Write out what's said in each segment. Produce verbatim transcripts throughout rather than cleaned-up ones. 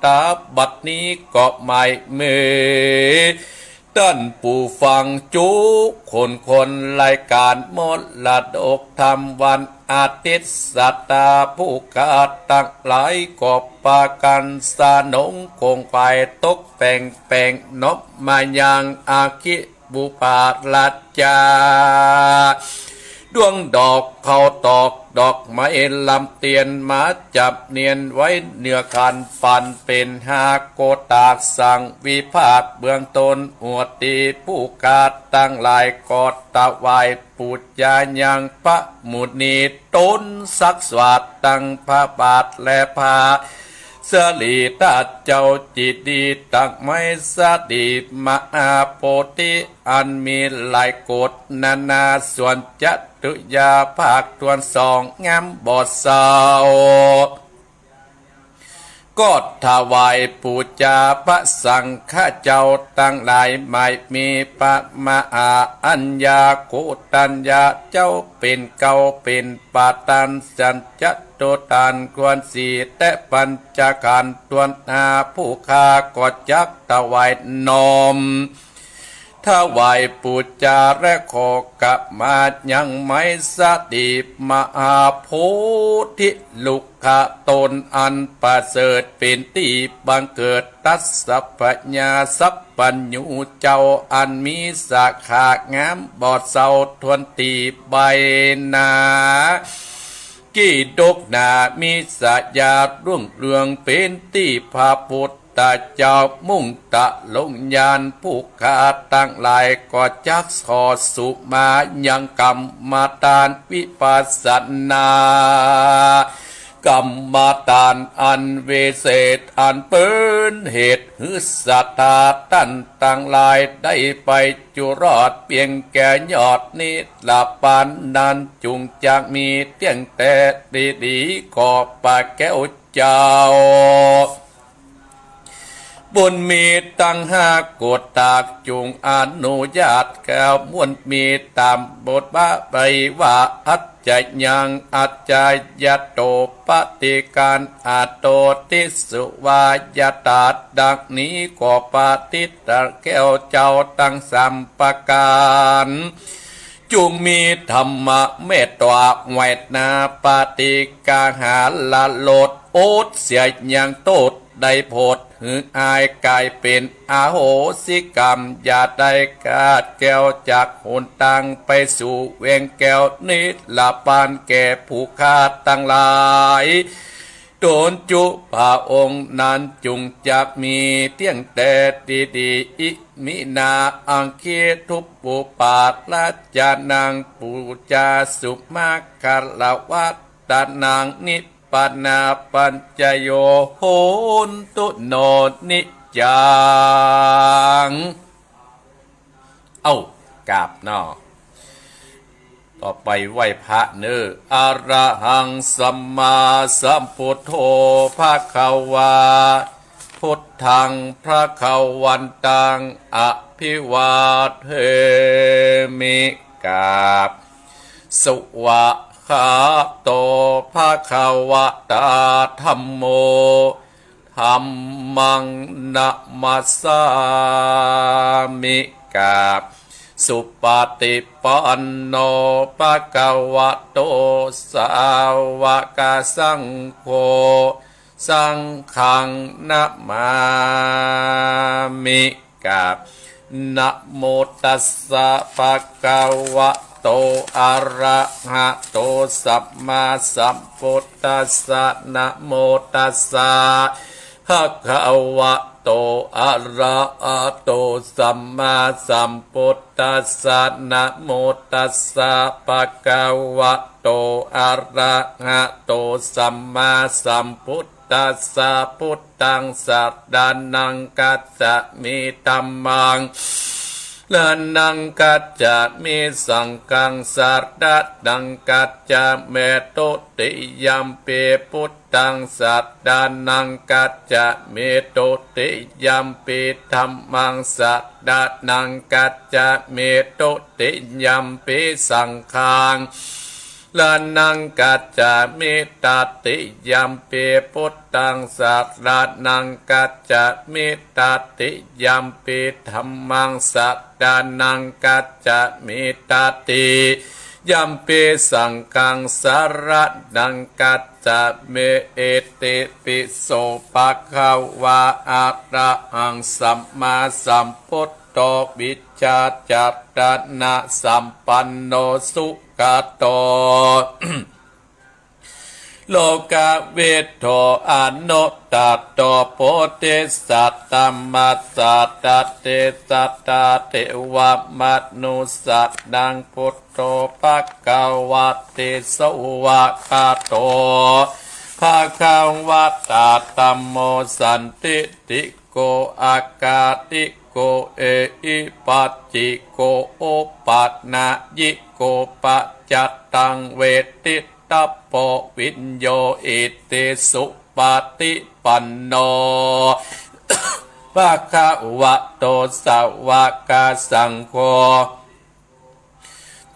ต๋า บัดนี้ก็หมายเหมือ ต้านผู้ฟังจุคน คนรายก๋านมรดกธรรมวันอาทิตย์ ศรัทธาผู้ข้าตังหลายก็ปากั๋นสนงคงไปตกแต่งแป๋งนบมายังอาคิปุปาราชา ดวงดอกข้าวตอกดอกไม้ลำเตียนมาจับเนียนไว้เนื้อขันปันเป๋นห้าโกตากสังวิภาคเบื้องต้น อวดดีผู้ข้าตังหลายก็ถวายปู๋จายังพระมุนีต๋นสักสวาดตังพระบาทและพระสรีระเจ้า จิตดีตังไม้สติมหาโพธิอันมีหลายโกตนานาส่วน จตุยาภาคถ้วนสองงามบ่เศร้า ก็ถวายปู๋จาพระสังฆะเจ้าตังหลาย หมายมีพระมหาอัญญาโกณฑัญญาเจ้าเป๋นเกล้าเป๋นประธาน สันจตุตานควรสี่ แต่ปัญจขันธ์ถ้วนห้า ผู้ข้าก็จักถวายน้อม ถวายปู๋จาและขอขมายังไม้สติมหาโพธิลุกขะตนอันประเสริฐ เป๋นตี้บังเกิดทัศพญาสัพพัญญูเจ้า อันมีสาขางามบ่เศร้าถ้วนตี้ใบหน้า กี้ดกหนามีสายารุ่งเรือง เป๋นตี้พระพุทธเจ้ามุ่งตะลงญาณ ผู้ข้าตังหลายก็จักขอสุมายังกรรมฐานวิปัสสนา กรรมฐานอันวิเศษ อันเป๋นเหตุหื้อศรัทธาต้านตังหลายได้ไปจุรอดเปียงแก่ยอดนิพพานนั้น จุ่งจักมีเตี้ยงแต่ดีๆ ขอพระแก้วเจ้า บุญมีตังห้าโกตาก จุ่งอนุญาตแก้วมวลมีต๋ามบทว่าไปว่า อัจจยังอัจจยโต ปฏิการอโต ทิสสุวายตา ดังนี้ก็ปฏิตแก้วเจ้าตังสามประก๋าน จุ่งมีธรรมะเมตต๋าไหว้หน้า ปฏิกาหาละโลด อดเสียยังโต้ษได้โผด หื้ออายก๋ายเป๋นอโหสิกรรม อย่าได้ขาดแคลวจากหนตางไปสู่เวียงแก้วนิพพานแก่ผู้ข้าตังหลาย ตนจุพระองค์นั้นจุ่งจักมีเตี้ยงแต่ดีๆ อิมินา อังคีทุปปุปาราชานัง ปู๋จาสุมังคลวัตตานัง นิพพานาปัจจโย โหนตุ โน นิจจัง เอ้า กราบเนาะ ต่อไปไหว้พระเน้อ อะระหังสัมมาสัมพุทโธ ภะคะวา พุทธัง ภะคะวันตัง อะภิวาเทมิ กราบ สวากขาโต ภะคะวะตา ธัมโม ธัมมัง นะมัสสามิ กราบ สุปฏิปันโน ภะคะวะโต สาวกสังโฆ สังฆัง นะมามิ กราบ นะโมตัสสะ ภะคะวะโต อะระหะโต สัมมาสัมพุทธัสสะ นะโมตัสสะ ภะคะวะโต อะระหะโต สัมมาสัมพุทธัสสะ นะโมตัสสะ ภะคะวะโต อะระหะโต สัมมาสัมพุทธัสสะ พุทธัง สะระณัง คัจฉามิ ธัมมัง สะระณัง คัจฉามิ สังฆัง สะระณัง คัจฉามิ ตุติยัมปิ พุทธัง สะระณัง คัจฉามิ ตุติยัมปิ ธัมมัง สะระณัง คัจฉามิ ตุติยัมปิ สังฆัง ณัง คัจฉามิ ตติ ยัมปิ พุทธัง สะระณัง คัจฉามิ ตติ ยัมปิ ธัมมัง สะระณัง คัจฉามิ ตติ ยัมปิ สังฆัง สะระณัง คัจฉามิ อิติปิโส ภะคะวา อะระหัง สัมมาสัมพุทโธ วิชชาจารณะสัมปันโน สุขะโต โลกวิทู อนุตตโร โพธิสัตตมสสะ ตติสัตถา เทวมนุสสานัง พุทโธ ภะคะวะติ สวากขาโต ภะคะวะตา ธัมโม สันทิฏฐิโก อะกาลิโก เอหิปัสสิโก โอปะนะยิโก ปัจจตัง เวทิตัพโพ วิญโญ อิติสุปะฏิปันโน ภะคะวะโต สาวกสังโฆ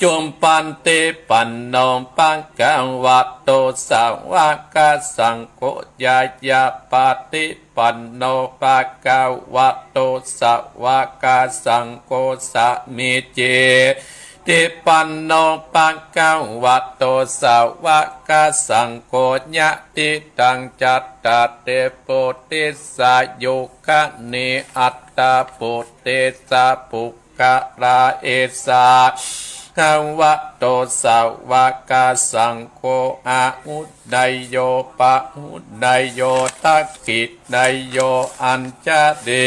จุปปะฏิปันโน ภะคะวะโต สาวกสังโฆ ญาณปะฏิปันโน ภะคะวะโต สาวกสังโฆ สามีจิปปะฏิปันโน ภะคะวะโต สาวกสังโฆ ยะทิตัง จัตตาริ ปุริสายุคานิ อัตถะปุริสาปุคคลา เอสา ภะคะวะโต สาวกสังโฆ อาหุเนยโย ปะหุเนยโย ทักขิเนยโย อัญชลี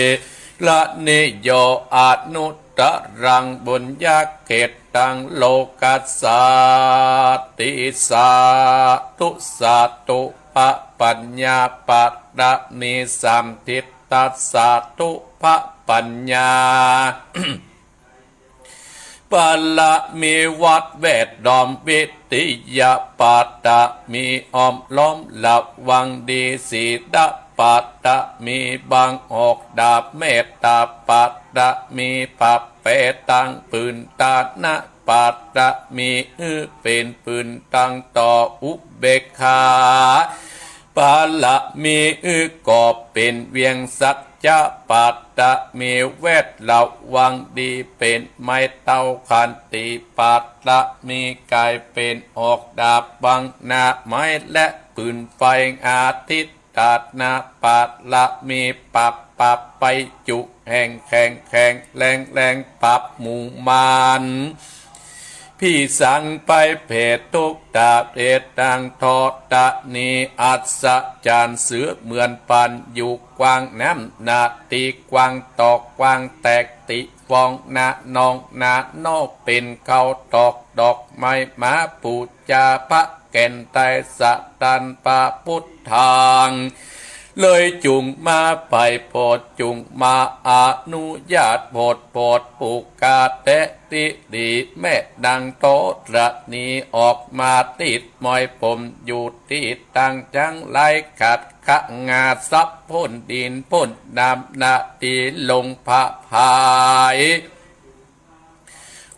กรณีโย อนุตตรัง ปุญญะเขตตัง โลกัสสาติ สาธุ สาธุ พระปัญญาปะระมีสามทิศตัสสาธุ พระปัญญา ปะระมีวัดแวดล้อม วิทยาปะระมีอ้อมล้อมระวังดี ศีลปะระมีบังออกดาบ เมตตาปะระมีปรับแปรตังปืน ตานะปะระมี หื้อเป๋นปืนตังต่อ อุเบกขาปะระมี หื้อก่อเป๋นเวียง สัจจะปะระมีแวดระวังดี เป๋นไม้เต้า ขันติปะระมีก๋ายเป๋นออกดาบบังหน้าไม้และปืนไฟ อาทิตตานะปะระมีปรับปรับไปจุแห่งแข็งแข็งแรงแรงปรับหมู่มาร ผีสางไปเผดทุกข์ตาเปรตตังธรณี อัศจรรย์เสือเหมือนปันอยู่กว้าง น้ำหน้าตีกว้าง ตอกกว้างแตกติฟอง หน้านองหน้านอกเป๋นเขาตอกดอกไม้ มาปู๋จาพระแก่นไตรสะตันพระพุทธัง เลยจุ่งมาไปโผด จุ่งมาอนุญาตโผด โผดปุกกาแตะติดี แม่นางธรณีออกมาติดมอยผมอยู่ตี้ตัง จั้งไลขัดขะงาสับพ่นดินพ่นน้ำหน้าตีลงผะพาย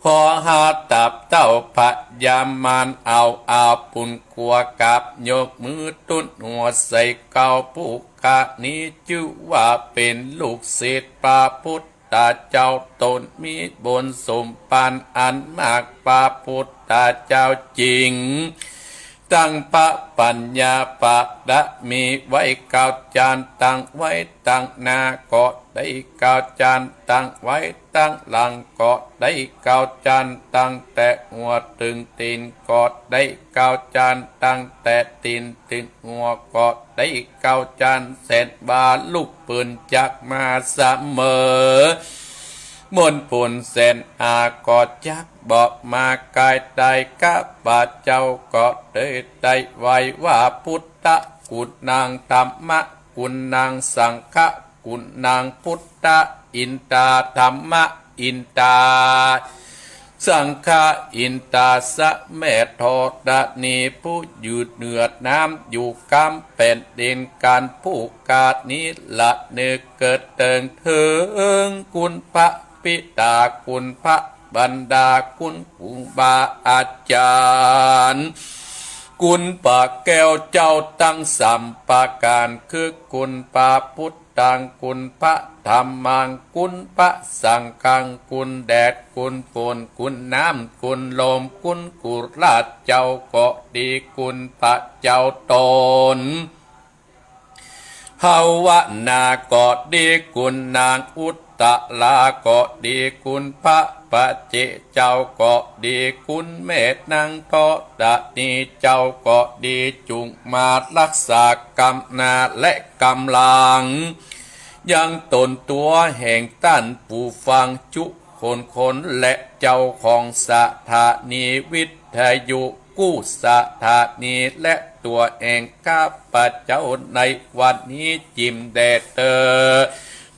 ขอหาตับเต้าพญามารเอาอาปุนขัวกราบยกมือตุ้นหัวใส่เกล้า ปุคคลานี้จื้อว่าเป๋นลูกศิษย์พระพุทธเจ้า ตนมีบุญสมภารอันมาก พระพุทธเจ้าจึง ตั้งพระปัญญาปะระมีไว้ เก้าจานตั้งไว้ตังหน้าก็ได้ เก้าจานตั้งไว้ตังหลังก็ได้ เก้าจานตั้งแต่หัวเถิงตี๋นก็ได้ เก้าจานตั้งแต่ตี๋นเถิงหัวก็ได้ เก้าจานแสนว่าลูกปืนจักมาเสมอ มนต์ผลแสนหาก็จักบอกมา กายได้ข้าพเจ้าก็ได้ได้ไหว้ว่า พุทธกุณัง ธัมมกุณัง สังฆกุณัง พุทธะอินทา ธัมมะอินทา สังฆะอินทา สะแม่ธรณีผู้อยู่เหนือน้ำอยู่กำแผ่นดิน ก๋านผู้ขาดนี้ละนึกเกิดเถิง เถิงคุณพระปิตา คุณพระ บรรดาคุณครูบาอาจ๋ารย์ คุณพระแก้วเจ้าตังสามประก๋าน คือคุณพระพุทธัง คุณพระธัมมัง คุณพระสังฆัง คุณแดด คุณฝน คุณน้ำ คุณลม คุณกุหลาบเจ้าก็ดี คุณพระเจ้าต๋น ภาวนาก็ดี คุณนางอุตตราก็ดี คุณพระปัจเจกเจ้าก็ดี คุณแม่นางธรณีเจ้าก็ดี จุ่งมาฮักษากำนาและกำลัง ยังต๋นตั๋วแห่งต้านผู้ฟังจุคนคน และเจ้าของสถานีวิทยุกู้สถานี และตั๋วแห่งข้าพเจ้าในวันนี้จิ่มแด่เต๊อ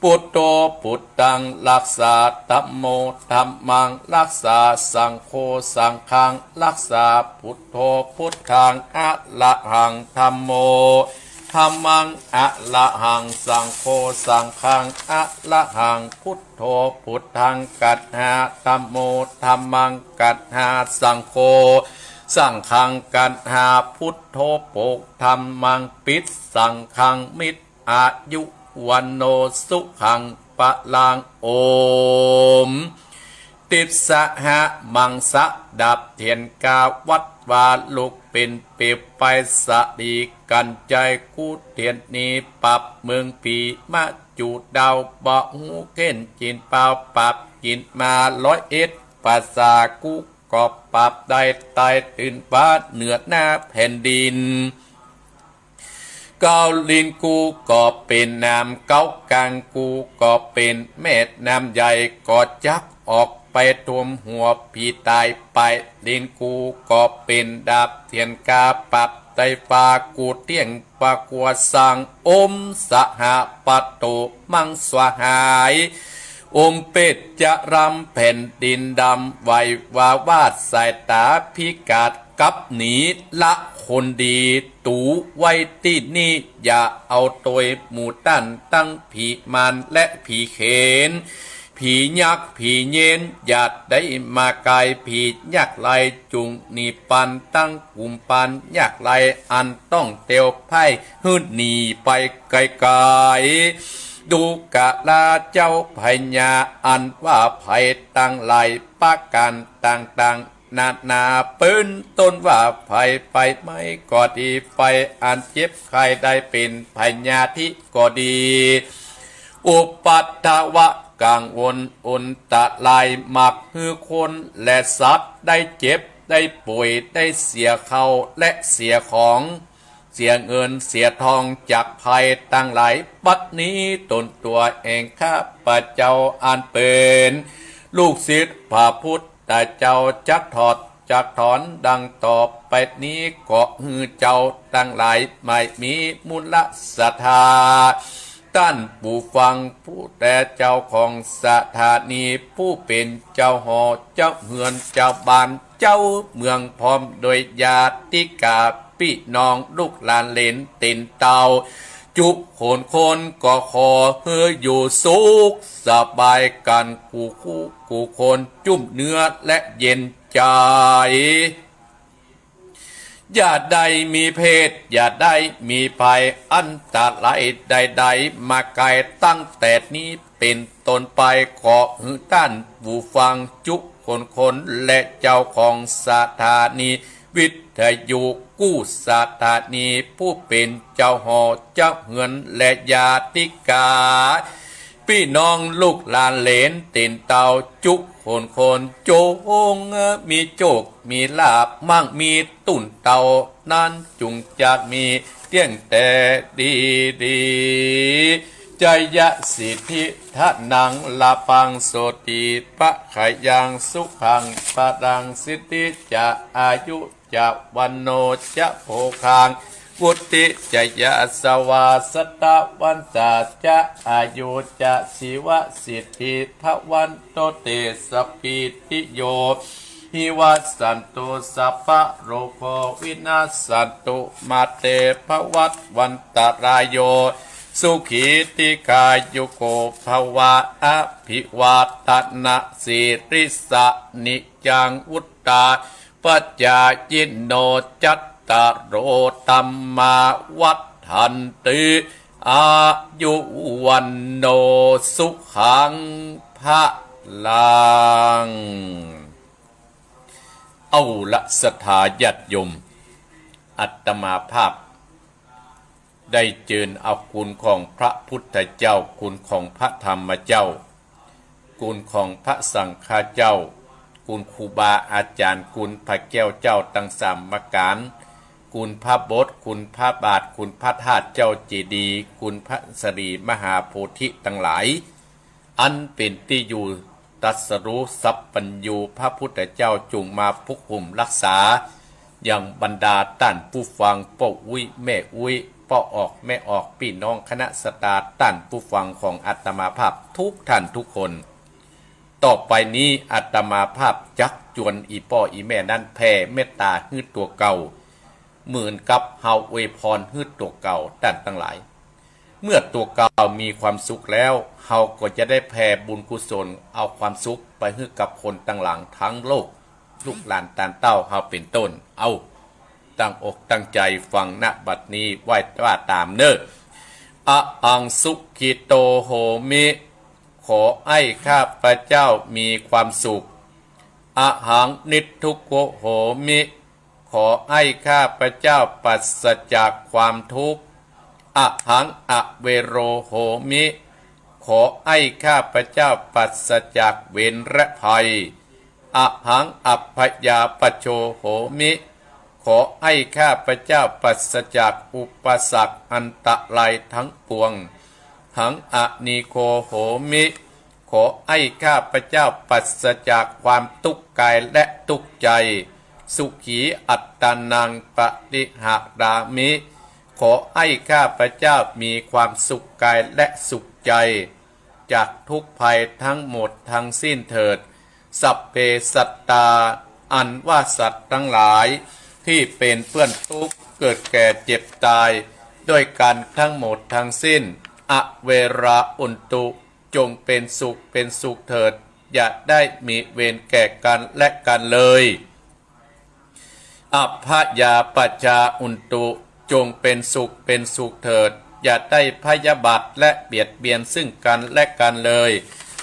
พุทโธพุทธังฮักษา ธัมโมธัมมังฮักษา สังโฆสังฆังฮักษา พุทโธพุทธังอะระหัง ธัมโมธัมมังอะระหัง สังโฆสังฆังอะระหัง พุทโธพุทธังกัณหา ธัมโมธัมมังกัณหา สังโฆสังฆังกัณหา พุทโธปก ธัมมังปิด สังฆังมิตร อายุวัณโณสุขังพลัง โอม ติสสหมังสะ ดับเตียนกาวัดวาลุกเป๋นเปลวไฟสะหลีกั๋นใจ๋ กู้เตียนนี้ปรับเมืองผีมาจุดาว บ่ฮู้เข็นจินเปล่า ปรับจินมาร้อยเอ็ดภาษา กู้ก็ปรับได้ใต้ตื่นฟ้าเหนือหน้าแผ่นดิน เก๊าลิ้นกู้ก็เป๋นน้ำเก๊ากลาง กู้ก็เป๋นแม่น้ำใหญ่ ก็จักออกไปท่วมหัวผีต๋ายไป ลิ้นกู้ก็เป๋นดาบเตียนกา ปรับได้ฟ้ากู้เตี้ยงประกัวสัง โอมสหปัตโตมังสหาย โอมเปตจะรำแผ่นดินดำ ไหววาวาดสายต๋าพิกาศ กลับหนีละคนดี ตูไว้ตี้นี่ อย่าเอาตวยหมู่ต้านตังผีมารและผีเขน ผียักษ์ผีเยน อย่าได้มาใก้ ผียักษ์ไล่จุ่งหนีปันตังกุมปันยักษ์ไล่ อันต้องเตียวไพร่หื้อหนีไปไก๋ๆ ดูกราเจ้าพญา อันว่าภัยตังหลายประก๋านต่างๆ นานา เปิ้นต้นว่าภัยไฟไหม้ก็ดี ไฟอันเจ็บไข้ได้เป๋นพยาธิก็ดี อุปัทวะกังวลอันตราย มักหื้อคนและสัตว์ได้เจ็บได้ป่วย ได้เสียข้าวและเสียของ เสียเงินเสียทองจากภัยตังหลาย บัดนี้ต๋นตั๋วแห่งข้าพเจ้าอันเป๋นลูกศิษย์พระพุทธเจ้าจักถอดจักถอนดังต่อไปนี้ ก็หื้อเจ้าตังหลายไม่มีมูลศรัทธา ต้านผู้ฟังผู้แต่เจ้าของสถานี ผู้เป๋นเจ้าหอเจ้าเฮือนเจ้าบ้านเจ้าเมือง พร้อมโดยญาติกาปี้น้องลูกหลานเหลนเตียนเต้า จุคนคนก็ขอหื้ออยู่สุขสบายกั๋นกู้คู่กู้คน จุ่มเนื้อและเย็นใจ๋ อย่าได้มีเพศ อย่าได้มีภัยอันตรายใดๆ มาใก้ตั้งแต่นี้เป๋นต้นไป ขอหื้อต้านผู้ฟังจุคนคน และเจ้าของสถานีวิทยุกู้สถานี ผู้เป๋นเจ้าหอเจ้าเฮือนและญาติกา ปี้น้องลูกหลานเหลนเตียนเต้าจุคนคน จงมีโจคมีลาภ มั่งมีตุ๊นเต้านั้นจุ่งจักมีเตี้ยงแต่ดีๆ จยสิทธิธนังลาภังโสติภะคะยังสุขังพลัง สิทธิจะอายุ จะวัณโณจะโภคัง วุฒิจะยะสวา สัตตะวัสสะจะอายุจะ ชีวะสิทธิภะวันโต เตสะปีติโย หิวัสสันตุ สัพพะโรโค วินัสสันตุ มาเต ภะวัตวันตะราโย สุขี ทีฆายุโก ภะวะ อะภิวาทะนะสีลิสสะ นิจจัง วุฑฒาปะจายิโน จัตตาโร ธัมมา วัฑฒันติ อายุ วัณโณ สุขัง พะลัง เอาละ ศรัทธาญาติโยม อาตมาภาพ ได้เจิญเอาคุณของพระพุทธเจ้า คุณของพระธรรมเจ้า คุณของพระสังฆเจ้า คุณครูบาอาจ๋ารย์ คุณพระแก้วเจ้าตังสามประก๋าร คุณพระโบสถ์ คุณพระบาท คุณพระธาตุเจ้าเจดีย์ คุณพระสรีมหาโพธิตังหลาย อันเป๋นตี้อยู่ตรัสรู้สัพพัญญูพระพุทธเจ้า จุ่งมาปกคุมฮักษา ยังบรรดาต้านผู้ฟัง ป้ออุ๊ยแม่อุ๊ย ป้อออกแม่ออก ปี้น้องคณะศรัทธาต้านผู้ฟังของอาตมาภาพทุกท่านทุกคน ต่อไปนี้อาตมาภาพจักจวนอี่ป้ออี่แม่นั้นแผ่เมตตาหื้อตั๋วเก่า เหมือนกับเฮาอวยพรหื้อตั๋วเก่าต้านตังหลาย เมื่อตั๋วเก่ามีความสุขแล้ว เฮาก็จะได้แผ่บุญกุศลเอาความสุขไปหื้อกับคนตังหลังตังโลก ลูกหลานต้านเต้าเฮาเป๋นต้น เอา ตั้งอกตั้งใจ๋ฟัง ณ บัดนี้ไหว้ว่าต๋ามเน่อ อะหัง สุขิโต โหมิ ขอใอ้ข้าพเจ้ามีความสุข อะหัง นิกขุโข โหมิ ขอใอ้ข้าพเจ้าปราศจากความทุกข์ อะหัง อะเวโร โหมิ ขอใอ้ข้าพเจ้าปราศจากเวรและภัย อะหัง อัพพยาปัจโช โหมิ ขอใอ้ข้าพเจ้าปราศจากอุปสรรคอันตรายทั้งปวง หัง อะนีโค โหมิ ขอใอ้ข้าพเจ้าปราศจากความตุ๊กข์กายและตุ๊กข์ใจ๋ สุขี อัตตานัง ปะริหะรามิ ขอใอ้ข้าพเจ้ามีความสุขกายและสุขใจ๋ จากทุกข์ภัยทั้งหมดทั้งสิ้นเถิด สัพเพ สัตตา อันว่าสัตว์ตังหลาย ตี้เป๋นเปื้อนตุ๊กข์เกิดแก่เจ็บต๋าย ด้วยกั๋นตังหมดตังสิ้น อะเวรา โหนตุ จงเป๋นสุขเป๋นสุขเถิด อย่าได้มีเวรแก่กั๋นและกั๋นเลย อัพพยาปัจจา โหนตุ จงเป๋นสุขเป๋นสุขเถิด อย่าได้พยาบาทและเบียดเบียนซึ่งกั๋นและกั๋นเลย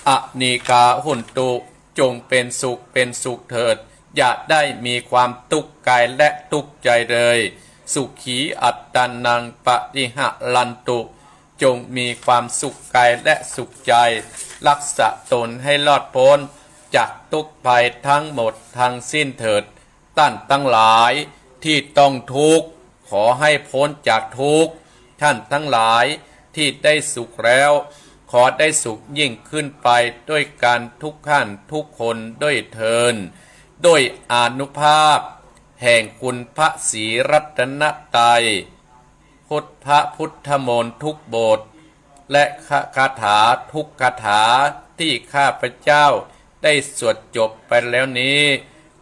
อะนีกา โหนตุ จงเป๋นสุขเป๋นสุขเถิด อย่าได้มีความตุ๊กข์กายและตุ๊กข์ใจ๋เลย สุขี อัตตานัง ปะริหะรันตุ จงมีความสุขกายและสุขใจ๋ ฮักษาต๋นให้รอดป๊นจากตุ๊กข์ภัยตังหมดตังสิ้นเถิด ต้านตังหลายตี้ต้องทุกข์ ขอให้ป๊นจากทุกข์ ต้านตังหลายตี้ได้สุขแล้ว ขอได้สุขยิ่งขึ้นไปด้วยกั๋นทุกท่านทุกคนด้วยเทอญ ด้วยอานุภาพแห่งคุณพระศรีรัตนตรัย พุทธ พระพุทธมนต์ทุกบท และคาถาทุกคาถาตี้ข้าพเจ้าได้สวดจบไปแล้วนี้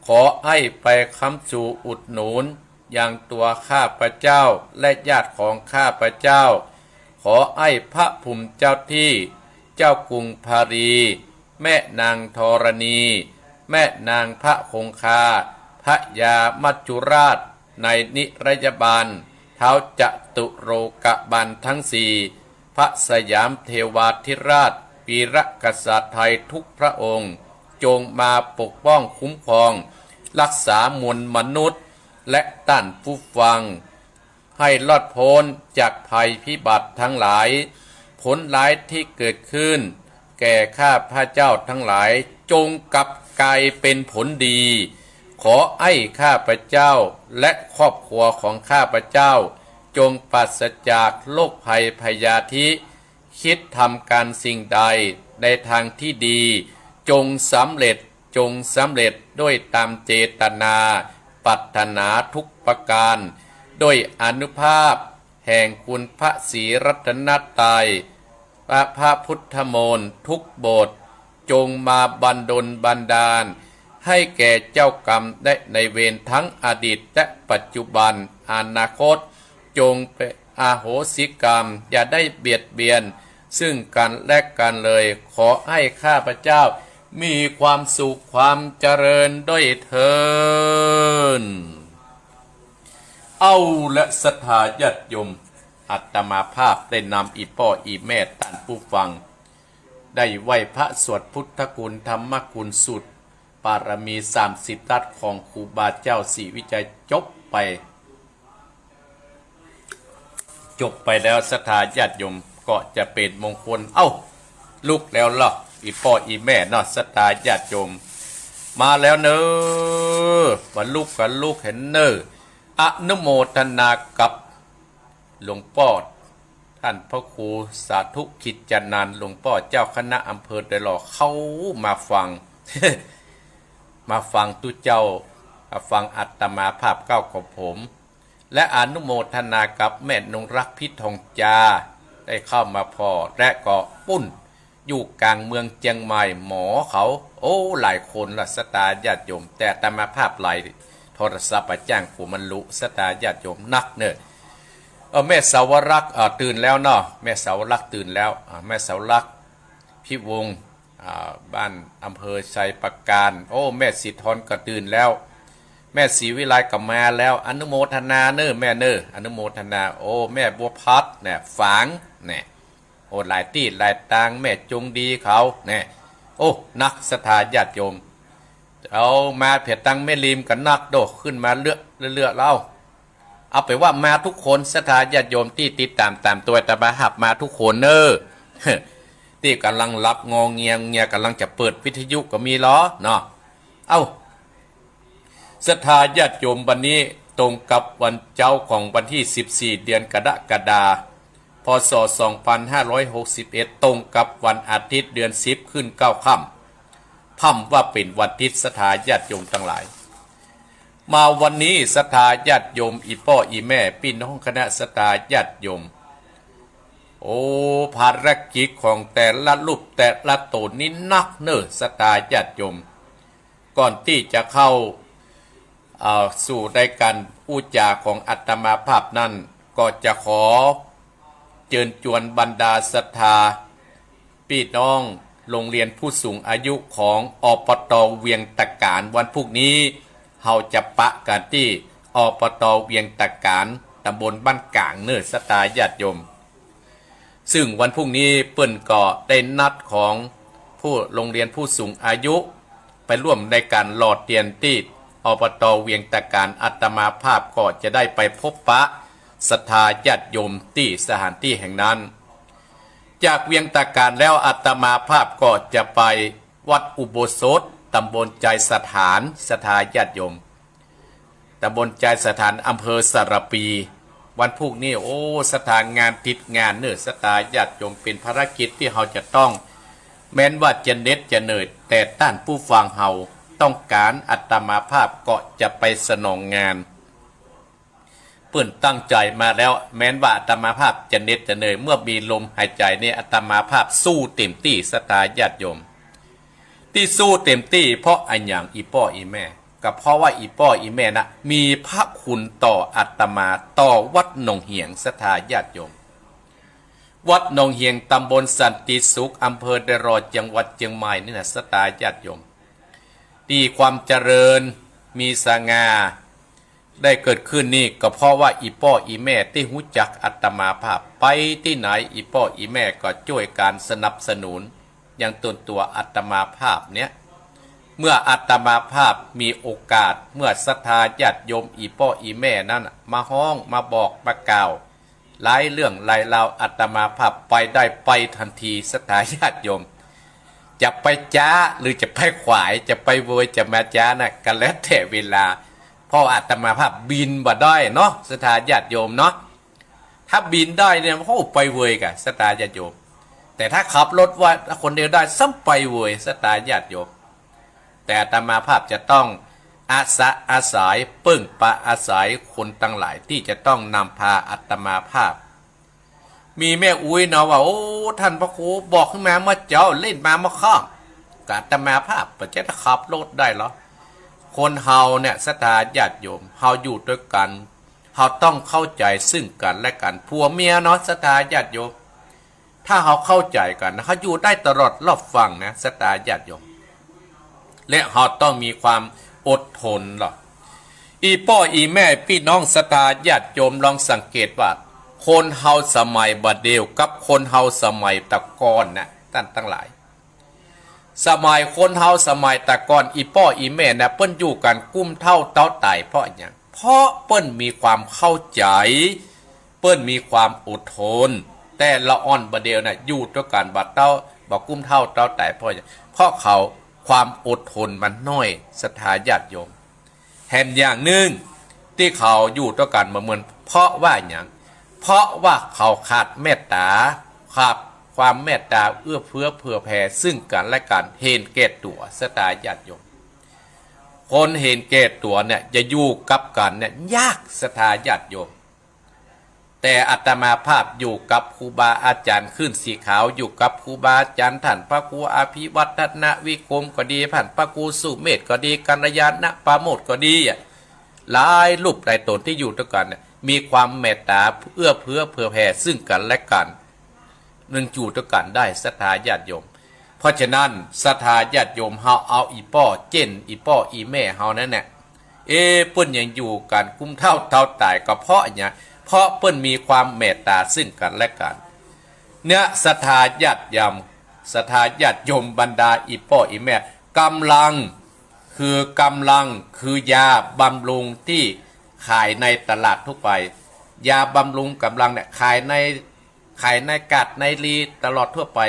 ขอให้ไปค้ำชูอุดหนุนยังตั๋วข้าพเจ้าและญาติของข้าพเจ้า ขอให้พระภูมิเจ้าตี้ เจ้ากรุงพารี แม่นางธรณี แม่นางพระคงคา พญามัจจุราช ในนิรยบาล ท้าวจตุโลกบาลทั้งสี่ พระสยามเทวาธิราช วีรกษัตริย์ไทยทุกพระองค์ จงมาปกป้องคุ้มครอง ฮักษามวลมนุษย์ และต้านผู้ฟัง ให้รอดป๊นจากภัยพิบัติตังหลาย ผลร้ายตี้เกิดขึ้นแก่ข้าพเจ้าตังหลาย จงกลับกลายเป๋นผลดี ขอให้ข้าพเจ้าและครอบครัวของข้าพเจ้า จงปราศจากโรคภัยพยาธิ คิดทำก๋านสิ่งใดในทางตี้ดี จงสำเร็จ จงสำเร็จด้วยตามเจตนาปรารถนาทุกประก๋าน ด้วยอานุภาพแห่งคุณพระศรีรัตนตรัย พระ พระพุทธมนต์ทุกบท จงมาบันดลบันดาล ให้แก่เจ้ากรรมและนายเวรตังอดีตและปัจจุบัน อนาคต จงเป อโหสิกรรม อย่าได้เบียดเบียนซึ่งกันและกันเลย ขอให้ข้าพเจ้ามีความสุขความเจริญด้วยเทอญ เอาละศรัทธาญาติโยม อาตมาภาพได้นำอี่ป้ออี่แม่ต้านผู้ฟัง ได้ไหว้พระสวดพุทธคุณธรรมคุณสูตร ปารมีสามสิบทัศน์ของครูบาเจ้าศรีวิชัยจบไป จบไปแล้วศรัทธาญาติโยม ก็จะเป๋นมงคล เอ้า ลุกแล้วเหรอ อี่ป้ออี่แม่เนาะ ศรัทธาญาติโยม มาแล้วเน่อ มาลุกกั๋นลุกหั้นเน่อ อนุโมทนากับหลวงป้อ ต้านพระครูสาธุกิจจานันท์ หลวงป้อเจ้าคณะอำเภอดอยหล่อ เข้ามาฟัง มาฟังตุ๊เจ้า มาฟังอาตมาภาพเก้าของผม และอนุโมทนากับแม่นงรัก พิษทองจา ได้เข้ามาผ่อ และก็ปุ้น อยู่ก๋างเมืองเจียงใหม่ หมอเขา โอ้ หลายคนละศรัทธาญาติโยม แต่อาตมาภาพไลฟ์โทรศัพท์บ่าจ้าง กั๋วมันลุ ศรัทธาญาติโยมนักเน่อ เออ แม่สาวรักษ์ เออ ตื่นแล้วเนาะ แม่สาวรักษ์ตื่นแล้ว อ่า แม่สาวรักษ์ พิวงศ์ อ่า บ้านอำเภอชัยปราการ โอ้ แม่สิทธรก็ตื่นแล้ว แม่ศรีวิไลก็มาแล้ว อนุโมทนาเน่อแม่เน่อ อนุโมทนา โอ้ แม่บัวพัดเนี่ย ฝางเนี่ย โอ้ หลายตี้หลายตาง แม่จงดีเขาเนี่ย โอ้ นักศรัทธาญาติโยม เอามาเผียตังแม่ริมก็นักโด ขึ้นมาเรื่อ เรื่อๆ แล้ว เอาเป๋นว่ามาทุกคน ศรัทธาญาติโยมตี้ติดต๋ามต๋ามตวยอาตมาภาพ มาทุกคนเน่อ ตี้ก่ำลังหลับงอเงีย เงียก่ำลังจะเปิดวิทยุก็มีลอเนาะ เอ้า ศรัทธาญาติโยม วันนี้ตรงกับวันเจ๊าของวันตี้สิบสี่ เดือนกรกฎาคม พ.ศ. สองพันห้าร้อยหกสิบเอ็ด ตรงกับวันอาทิตย์ เดือนสิบ ขึ้นเก้าค่ำ พร่ำว่าเป๋นวันอาทิตย์ ศรัทธาญาติโยมตังหลาย มาวันนี้ศรัทธาญาติโยม อี่ป้ออี่แม่ ปี้น้องคณะศรัทธาญาติโยม โอ้ ภารกิจของแต่ละรูปแต่ละต๋นนี้นักเน่อ ศรัทธาญาติโยม ก่อนตี้จะเข้า เอ่อ สู่ในก๋านอู้จ๋าของอาตมาภาพนั้น ก็จะขอเจิญจวนบรรดาศรัทธา ปี้น้องโรงเรียนผู้สูงอายุของ อปต. เวียงตะก๋าน วันพูกนี้ เฮาจะปะกั๋นตี้ อปต. เวียงตะก๋าน ตำบลบ้านก๋างเน่อ ศรัทธาญาติโยม ซึ่งวันพูกนี้เปิ้นก็ได้นัดของผู้ โรงเรียนผู้สูงอายุ ไปร่วมในก๋านหล่อเตียนตี้ อปต. เวียงตะก๋าน อาตมาภาพก็จะได้ไปพบปะศรัทธาญาติโยมตี้สถานตี้แห่งนั้น จากเวียงตะก๋านแล้วอาตมาภาพก็จะไปวัดอุโบสถ ตำบลไชยสถาน ศรัทธาญาติโยม ตำบลไชยสถาน อำเภอสารภี วันพูกนี้ โอ้ ศรัทธางานติดงานเน่อ ศรัทธาญาติโยม เป๋นภารกิจตี้เฮาจะต้อง แม้นว่าจะเหน็ดจะเหนื่อย แต่ต้านผู้ฟังเฮาต้องก๋าน อาตมาภาพก็จะไปสนองงาน เปิ้นตั้งใจ๋มาแล้ว แม้นว่าอาตมาภาพจะเหน็ดจะเหนื่อย เมื่อมีลมหายใจ๋นี้ อาตมาภาพสู้เต๋มตี้ ศรัทธาญาติโยม ตี้สู้เต๋มตี้ เพราะอะหยัง อี่ป้ออี่แม่ ก็เพราะว่าอี่ป้ออี่แม่นะ มีพระคุณต่ออาตมา ต่อวัดหนองเหียง ศรัทธาญาติโยม วัดหนองเหียง ตำบลสันติสุข อำเภอดอยหล่อ จังหวัดเจียงใหม่นี่นะ ศรัทธาญาติโยม ตี้ความเจริญ มีสง่า ได้เกิดขึ้นนี่ ก็เพราะว่าอี่ป้ออี่แม่ตี้ฮู้จักอาตมาภาพ ไปตี้ไหน อี่ป้ออี่แม่ก็จ้วยก๋านสนับสนุน อย่างต๋นตั๋วอาตมาภาพเนี่ย เมื่ออาตมาภาพมีโอกาส เมื่อศรัทธาญาติโยม อี่ป้ออี่แม่นั้นน่ะ มาฮ้อง มาบอก มากล่าว หลายเรื่องหลายราว อาตมาภาพไปได้ไปตันที ศรัทธาญาติโยม จะไปจ๊าหรือจะไปขวาย จะไปโวย จะมาจ๊าน่ะ ก็แล้วแต่เวลา เพราะอาตมาภาพบินบ่ได้เนาะ ศรัทธาญาติโยมเนาะ ถ้าบินได้เนี่ย โอ้ ไปเวยก่ะ ศรัทธาญาติโยม แต่ถ้าขับรถว่าคนเดียวได้ ซ้ำไปเวย ศรัทธาญาติโยม แต่อาตมาภาพจะต้องอาสะอาศัย เปิ้งปาอาศัยคนตังหลายตี้จะต้องนำพาอาตมาภาพ มีแม่อุ๊ยเนาะว่า โอ้ ต้านพระครูบอกขึ้นมาเมื่อเจ๊า เล่นมาเมื่อค่ำ ก็อาตมาภาพบ่จะขับรถได้เหรอ คนเฮาเนี่ย ศรัทธาญาติโยม เฮาอยู่ตวยกั๋น เฮาต้องเข้าใจ๋ซึ่งกั๋นและกั๋น ผัวเมียเนาะ ศรัทธาญาติโยม ถ้าเฮาเข้าใจ๋กั๋นนะ เฮาอยู่ได้ตลอดรอบฟั่งนะ ศรัทธาญาติโยม และเฮาต้องมีความอดทนลอ อี่ป้ออี่แม่ปี้น้องศรัทธาญาติโยม ลองสังเกตว่า คนเฮาสมัยบ่าเดี่ยวกับคนเฮาสมัยตะก่อนนะ ต้านตังหลาย สมัยคนเฮาสมัยตะก่อน อี่ป้ออี่แม่นะ เปิ้นอยู่กั๋นกุ้มเฒ่าเต๊าต๋าย เพราะอะหยัง เพราะเปิ้นมีความเข้าใจ๋ เปิ้นมีความอดทน แต่ละอ่อนบ่าเดี่ยวนะ อยู่ตวยกั๋นบ่าเต๊า บ่ากุ้มเฒ่าเต๊าต๋าย เพราะอะหยัง เพราะเขาความอดทนมันน้อย ศรัทธาญาติโยม แถมอย่างนึ่ง ตี้เขาอยู่ตวยกั๋นบ่เหมือน เพราะว่าหยัง เพราะว่าเขาขาดเมตต๋า ขาดความเมตต๋าเอื้อเฟื้อเผื่อแผ่ซึ่งกั๋นและกั๋น เห็นแก่ตั๋ว ศรัทธาญาติโยม คนเห็นแก่ตั๋วเนี่ย จะอยู่กับกั๋นเนี่ยยาก ศรัทธาญาติโยม แต่อาตมาภาพอยู่กับครูบาอาจ๋ารย์ขึ้นสีขาว อยู่กับครูบาอาจ๋ารย์ ต้านพระครูอภิวัฒนวิกรมก็ดี ต้านพระครูสุเมธก็ดี กัลยาณปราโมทย์ก็ดีอะ หลายรูปหลายต๋นตี้อยู่ตวยกั๋นเนี่ย มีความเมตต๋าเอื้อเฟื้อเผื่อแผ่ซึ่งกั๋นและกั๋น นึ่งอยู่ตวยกั๋นได้ ศรัทธาญาติโยม เพราะฉะนั้น ศรัทธาญาติโยม เฮาเอาอี่ป้อ เจ้นอี่ป้ออี่แม่เฮานั้นเนี่ย เอ๊ะ เปิ้นยังอยู่กั๋นกุ้มเฒ่าเต๊าต๋าย ก็เพราะอะหยัง เพราะเปิ้นมีความเมตต๋าซึ่งกั๋นและกั๋น เนี่ย ศรัทธาญาติโยม ศรัทธาญาติโยม บรรดาอี่ป้ออี่แม่ ก๋ำลัง คือก๋ำลัง คือยาบำรุงตี้ขายในตลาดทั่วไป ยาบำรุงก๋ำลังเนี่ย ขายใน ขายในกาดในลีตลาดทั่วไป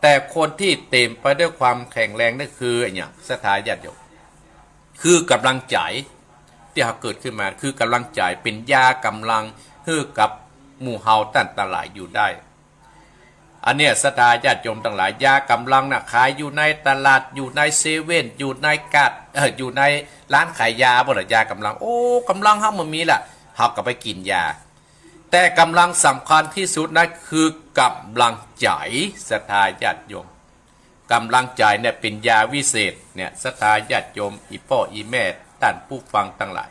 แต่คนตี้เต๋มไปด้วยความแข็งแรงนั่นคืออะหยัง ศรัทธาญาติโยม คือก๋ำลังใจ๋ ตี้เฮาเกิดขึ้นมา คือก๋ำลังใจ๋ เป๋นยาก๋ำลังหื้อกับหมู่เฮาต้านตังหลายอยู่ได้ อันเนี้ย ศรัทธาญาติโยมตังหลาย ยาก๋ำลังน่ะ ขายอยู่ในตลาด อยู่ในเซเว่น อยู่ในกาด เอ่อ อยู่ในร้านขายยาบ่าละ ยาก๋ำลัง โอ้ ก๋ำลังเฮาบ่มีละ เฮาก็ไปกิ๋นยา แต่ก๋ำลังสำคัญตี้สุดนะ คือก๋ำลังใจ๋ ศรัทธาญาติโยม ก๋ำลังใจ๋เนี่ยเป๋นยาวิเศษเนี่ย ศรัทธาญาติโยม อี่ป้ออี่แม่ ต้านผู้ฟังตังหลาย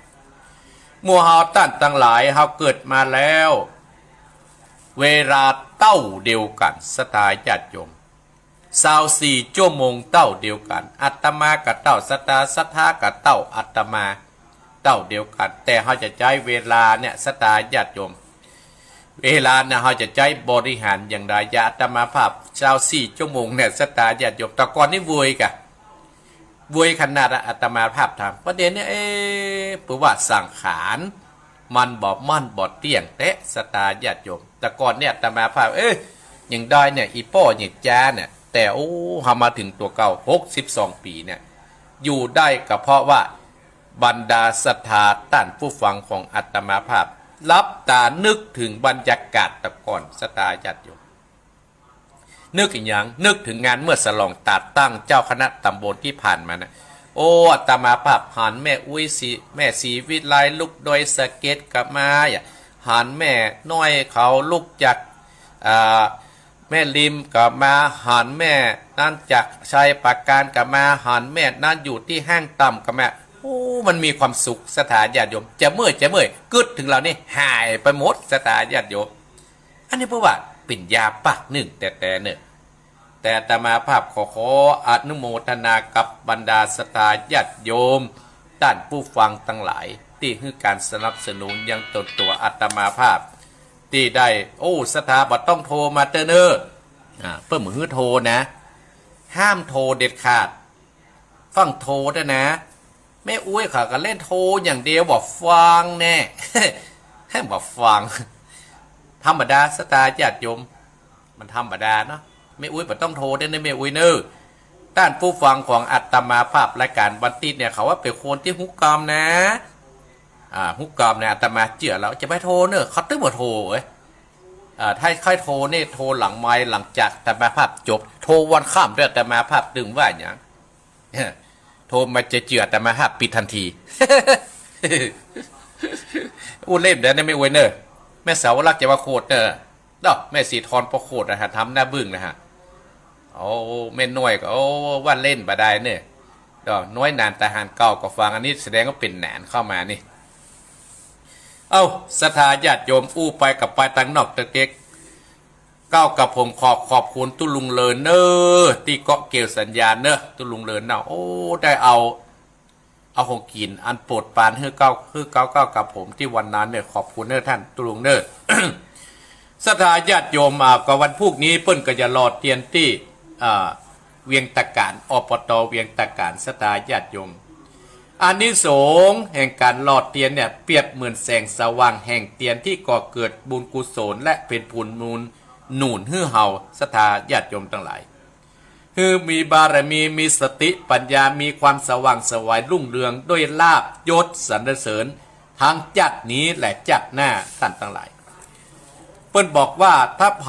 หมู่เฮาต้านตังหลาย เฮาเกิดมาแล้ว เวลาเต้าเดียวกั๋น ศรัทธาญาติโยม ซาวสี่จั่วโมงเต้าเดียวกั๋น อาตมาก็เต้าศรัทธา ศรัทธาก็เต้าอาตมา เต้าเดียวกั๋น แต่เฮาจะใจ๊เวลาเนี่ย ศรัทธาญาติโยม เวลาเนี่ย เฮาจะใจ๊บริหารอย่างใด อย่างอาตมาภาพ ซาวสี่จั่วโมงเนี่ย ศรัทธาญาติโยม แต่ก่อนนี่เวยก่ะ เวยขนาดอะ อาตมาภาพถาม ประเดี๋ยวนี้ เอ๊ะ เปื้อว่าสังขารมันบ่มั่นบ่เตี้ยงแต๊ ศรัทธาญาติโยม แต่ก่อนเนี่ย อาตมาภาพ เอ๊ะ ยังได้เนี่ย อี่ป้อยังจ๊าเนี่ย แต่ โอ้ เฮามาเถิงตั๋วเก่า หกสิบสองปี๋เนี่ย อยู่ได้ก็เพราะว่า บรรดาศรัทธาต้านผู้ฟังของอาตมาภาพ หลับต๋านึกเถิงบรรยากาศแต่ก่อน ศรัทธาญาติโยม นึกอะหยัง นึกเถิงงานเมื่อสลองต๋าตั้งเจ้าคณะต๋ำบลตี้ผ่านมานะ โอ้ อาตมาภาพหันแม่อุ๊ยศรี แม่ศรีวิไล ลูกดอยสะเก็ดก็มาอะ หันแม่น้อยเขาลูกจาก อ่า แม่ริมก็มา หันแม่นั้นจากชัยปราการก็มา หันแม่นั้นอยู่ตี้ห้างต่ำก็มา โอ้ มันมีความสุข ศรัทธาญาติโยม จะเมื่อย จะเมื่อย กึ๊ดเถิงเฮานี่หายไปหมด ศรัทธาญาติโยม อันนี้เปื้อว่าเป๋นยาปากนึ่งแต๊ๆ เน่อ แต่อาตมาภาพขอ ขออนุโมทนากับบรรดาศรัทธาญาติโยม ต้านผู้ฟังตังหลาย ตี้หื้อก๋านสนับสนุนยังต๋นตั๋วอาตมาภาพ ตี้ได้ โอ้ ศรัทธาบ่ต้องโทรมาเต๊อะเน่อ อ่า เปิ้นบ่หื้อโทรนะ ห้ามโทรเด็ดขาด ฟั่งโทรเต๊อะนะ แม่อุ๊ยเขาก็เล่นโทรอย่างเดียว บ่ฟังแน่ บ่ฟัง ธรรมดา ศรัทธาญาติโยม มันธรรมดาเนาะ แม่อุ๊ยบ่ต้องโทรเต๊อะเน่อ แม่อุ๊ยเน่อ ต้านผู้ฟังของอาตมาภาพรายก๋านวันติ๊ดเนี่ย เขาว่าเป๋นคนตี้ฮู้กำนะ อ่า ฮู้กำนะ อาตมาเจื้อแล้ว จะไปโทรเน่อ เขาตึงบ่โทรเว้ย อ่า ถ้าใค่โทรนี่ โทรหลังไมค์ หลังจากอาตมาภาพจบ โทรวันค่ำด้วย อาตมาภาพตึงว่าหยัง โทรมาจะเจื้ออาตมาภาพปิดทันที อู้เล่นเด้อนะ แม่อุ๊ยเน่อ แม่สาวรักจะว่าโคตรเน่อ เนาะ แม่ศรีทรประโคตรนะฮะ ทำหน้าบึ้งนะฮะ โอ้ แม่น้อยก็ โอ้ ว่าเล่นบ่ได้เน่อ เนาะ น้อยหนานทหารเก่าก็ฟัง อันนี้แสดงว่าเป๋นหนานเข้ามานี่ เอ้า ศรัทธาญาติโยม อู้ไปก็ไปตางนอกตางเต๊ก เก้ากับผมขอขอบคุณตุ๊ลุงเลินเน่อ ตี้เกาะเกี่ยวสัญญาณเน่อ ตุ๊ลุงเลินเน่อ โอ้ ได้เอา เอาของกิ๋นอันโปรดปรานหื้อเก้า หื้อเก้า เก้ากับผมตี้วันนั้นเน่อ ขอบคุณเน่อต้านตุ๊ลุงเน่อ ศรัทธาญาติโยม อ่า ก็วันพูกนี้เปิ้นก็จะหล่อเตียนตี้ อ่า เวียงตะก๋าน อ ป ต เวียงตะก๋าน ศรัทธาญาติโยม อานิสงส์แห่งก๋านหล่อเตียนเนี่ย เปรียบเหมือนแสงสว่างแห่งเตียนตี้ก่อเกิดบุญกุศล และเป๋นผลบุญหนุนหื้อเฮา ศรัทธาญาติโยมตังหลาย หื้อมีบารมี มีสติปัญญา มีความสว่างไสวรุ่งเรือง ด้วยลาภยศสรรเสริญ ตึงจ๊าดนี้และจ๊าดหน้า ต้านตังหลาย เปิ้นบอกว่าถ้าใผ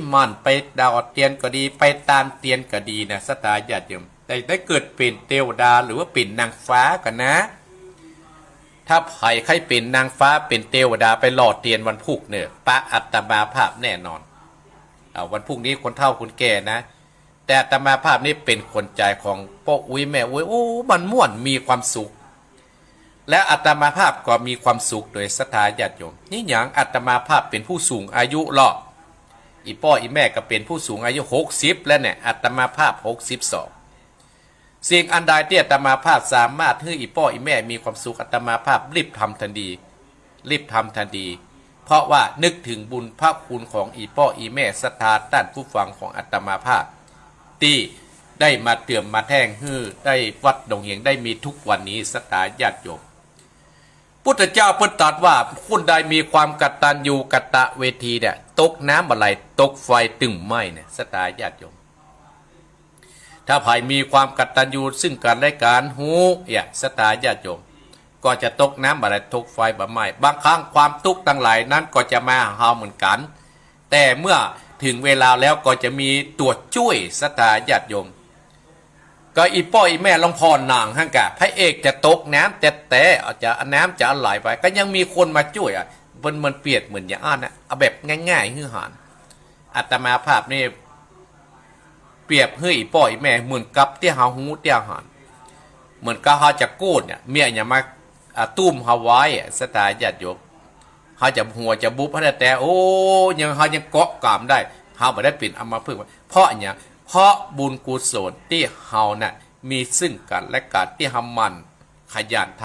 หมั่นไปหล่อเตียนก็ดี ไปตานเตียนก็ดีนะ ศรัทธาญาติโยม ได้ ได้เกิดเป๋นเตวดาหรือว่าเป๋นนางฟ้ากั๋นนะ ถ้าใผใค่เป๋นนางฟ้าเป๋นเตวดาไปหล่อเตียนวันพูกเน่อ ปะอาตมาภาพแน่นอน อ่า วันพูกนี้คนเฒ่าคนแก่นะ แต่อาตมาภาพนี้เป๋นขวัญใจของป้ออุ๊ยแม่อุ๊ย โอ้ มันม่วนมีความสุข และอาตมาภาพก็มีความสุขโดย ศรัทธาญาติโยม นี่หยัง อาตมาภาพเป๋นผู้สูงอายุลอ อี่ป้ออี่แม่ก็เป๋นผู้สูงอายุหกสิบแล้วเนี่ย อาตมาภาพหกสิบสอง สิ่งอันใดตี้อาตมาภาพสามารถหื้ออี่ป้ออี่แม่มีความสุข อาตมาภาพรีบทำทันที รีบทำทันที เพราะว่านึกเถิงบุญพระคุณของอี่ป้ออี่แม่ ศรัทธาต้านผู้ฟังของอาตมาภาพ ตี้ได้มาเติมมาแท่งหื้อได้วัดดงเฮียงได้มีทุกวันนี้ ศรัทธาญาติโยม พุทธเจ้าเปิ้นตรัสว่า คนใดมีความกตัญญูกตเวทีเนี่ย ตกน้ำบ่าไหล ตกไฟตึงไหม้เนี่ย ศรัทธาญาติโยม ถ้าใผมีความกตัญญูซึ่งกั๋นและกั๋น ฮู้ เอี่ย ศรัทธาญาติโยม ก็จะตกน้ำบ่าไหล ตกไฟบ่าไหม้ บางครั้งความตุ๊กข์ตังหลายนั้นก็จะมาหาเฮาเหมือนกั๋น แต่เมื่อเถิงเวลาแล้วก็จะมีตั๋วจ้วย ศรัทธาญาติโยม ก็อี่ป้ออี่แม่ลองผ่อหนังหั้นก่ะ พระเอกจะตกน้ำแต๊ๆ อาจจะน้ำจะไหลไป ก็ยังมีคนมาจ้วยอะ เปิ้น มันเปรียบเหมือนอย่างอั้นนะ เอาแบบง่ายๆ หื้อหัน อาตมาภาพนี่ เปรียบหื้ออี่ป้ออี่แม่เหมือนกับตี้เฮาฮู้ตี้เฮาหัน เหมือนกับเฮาจะโกรธเนี่ย เมียหยังมา อ่า ตุ้มเฮาไว้อะ ศรัทธาญาติโยม เฮาจะหัวจะบุบหั้นแต๊ๆ โอ้ ยัง เฮายังเกาะกำได้ เฮาบ่ได้เป๋นอัมพฤกษ์ เพราะหยัง เพราะบุญกุศลตี้เฮาน่ะมีซึ่งกั๋นและกั๋น ตี้เฮาหมั่นขยันท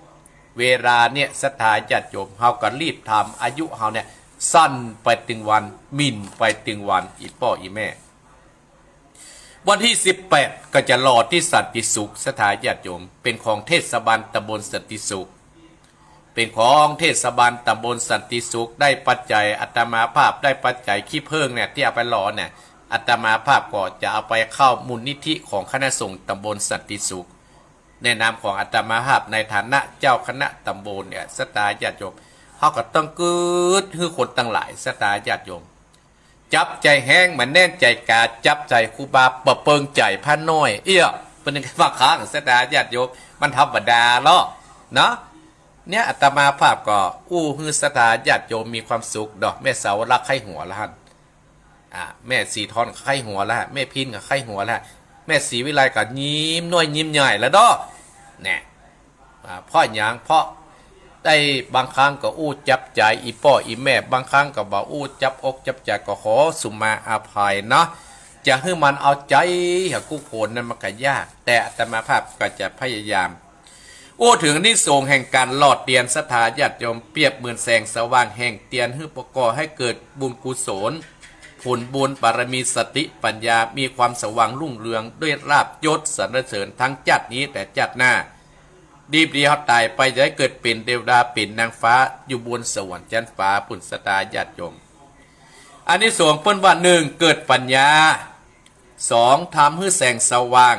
ำ เวลาเนี่ย ศรัทธาญาติโยม เฮาก็รีบทำ อายุเฮาเนี่ยสั้นไปตึงวัน หมิ่นไปตึงวัน อี่ป้ออี่แม่ วันตี้สิบแปดก็จะหล่อตี้สันติสุข ศรัทธาญาติโยม เป๋นของเทศบาลตำบลสันติสุข เป๋นของเทศบาลตำบลสันติสุข ได้ปัจจัย อาตมาภาพได้ปัจจัยขี้เผิ้งเนี่ย ตี้เอาไปหล่อเนี่ย อาตมาภาพก็จะเอาไปเข้ามูลนิธิของคณะสงฆ์ตำบลสันติสุข ในนามของอาตมาภาพในฐานะเจ้าคณะตำบลเนี่ย ศรัทธาญาติโยม เฮาก็ต้องกึ๊ดหื้อคนตังหลาย ศรัทธาญาติโยม จับใจ๋แฮง บ่แน่นใจ๋กา จับใจ๋ครูบา บ่เปิงใจ๋พระน้อย เอี้ย เปิ้นว่าข้าง ศรัทธาญาติโยม มันธรรมดาลอเนาะ เนี่ย อาตมาภาพก็อู้หื้อศรัทธาญาติโยมมีความสุขเนาะ แม่สาวรักใค่หัวละหั้น อ่า แม่ศรีทอนใค่หัวละ แม่พิณก็ใค่หัวละ แม่ศรีวิไลก็ยิ้มน้อยยิ้มใหญ่ละเนาะ แน่ อ่า เพราะหยัง เพราะได้บางครั้งก็อู้จับใจ๋อี่ป้ออี่แม่ บางครั้งก็บ่อู้จับอกจับใจ๋ ก็ขอสุมาอภัยเนาะ จะหื้อมันเอาใจ๋หากู้คนนั้นมันก็ยาก แต่อาตมาภาพก็จะพยายาม อู้เถิงอานิสงส์แห่งก๋านหล่อเตียน ศรัทธาญาติโยม เปรียบเหมือนแสงสว่างแห่งเตียน หื้อประกอบให้เกิดบุญกุศล ผลบุญบารมี สติปัญญา มีความสว่างรุ่งเรือง ด้วยลาภยศสรรเสริญ ตึงจ๊าดนี้และจ๊าดหน้า ดีบ่ดีเฮาต๋ายไปจะได้เกิดเป๋นเตวดา เป๋นนางฟ้า อยู่บนสวรรค์จั๊นฟ้าปู้น ศรัทธาญาติโยม อานิสงส์เปิ้นว่า หนึ่ง เกิดปัญญา สอง ทำหื้อแสงสว่าง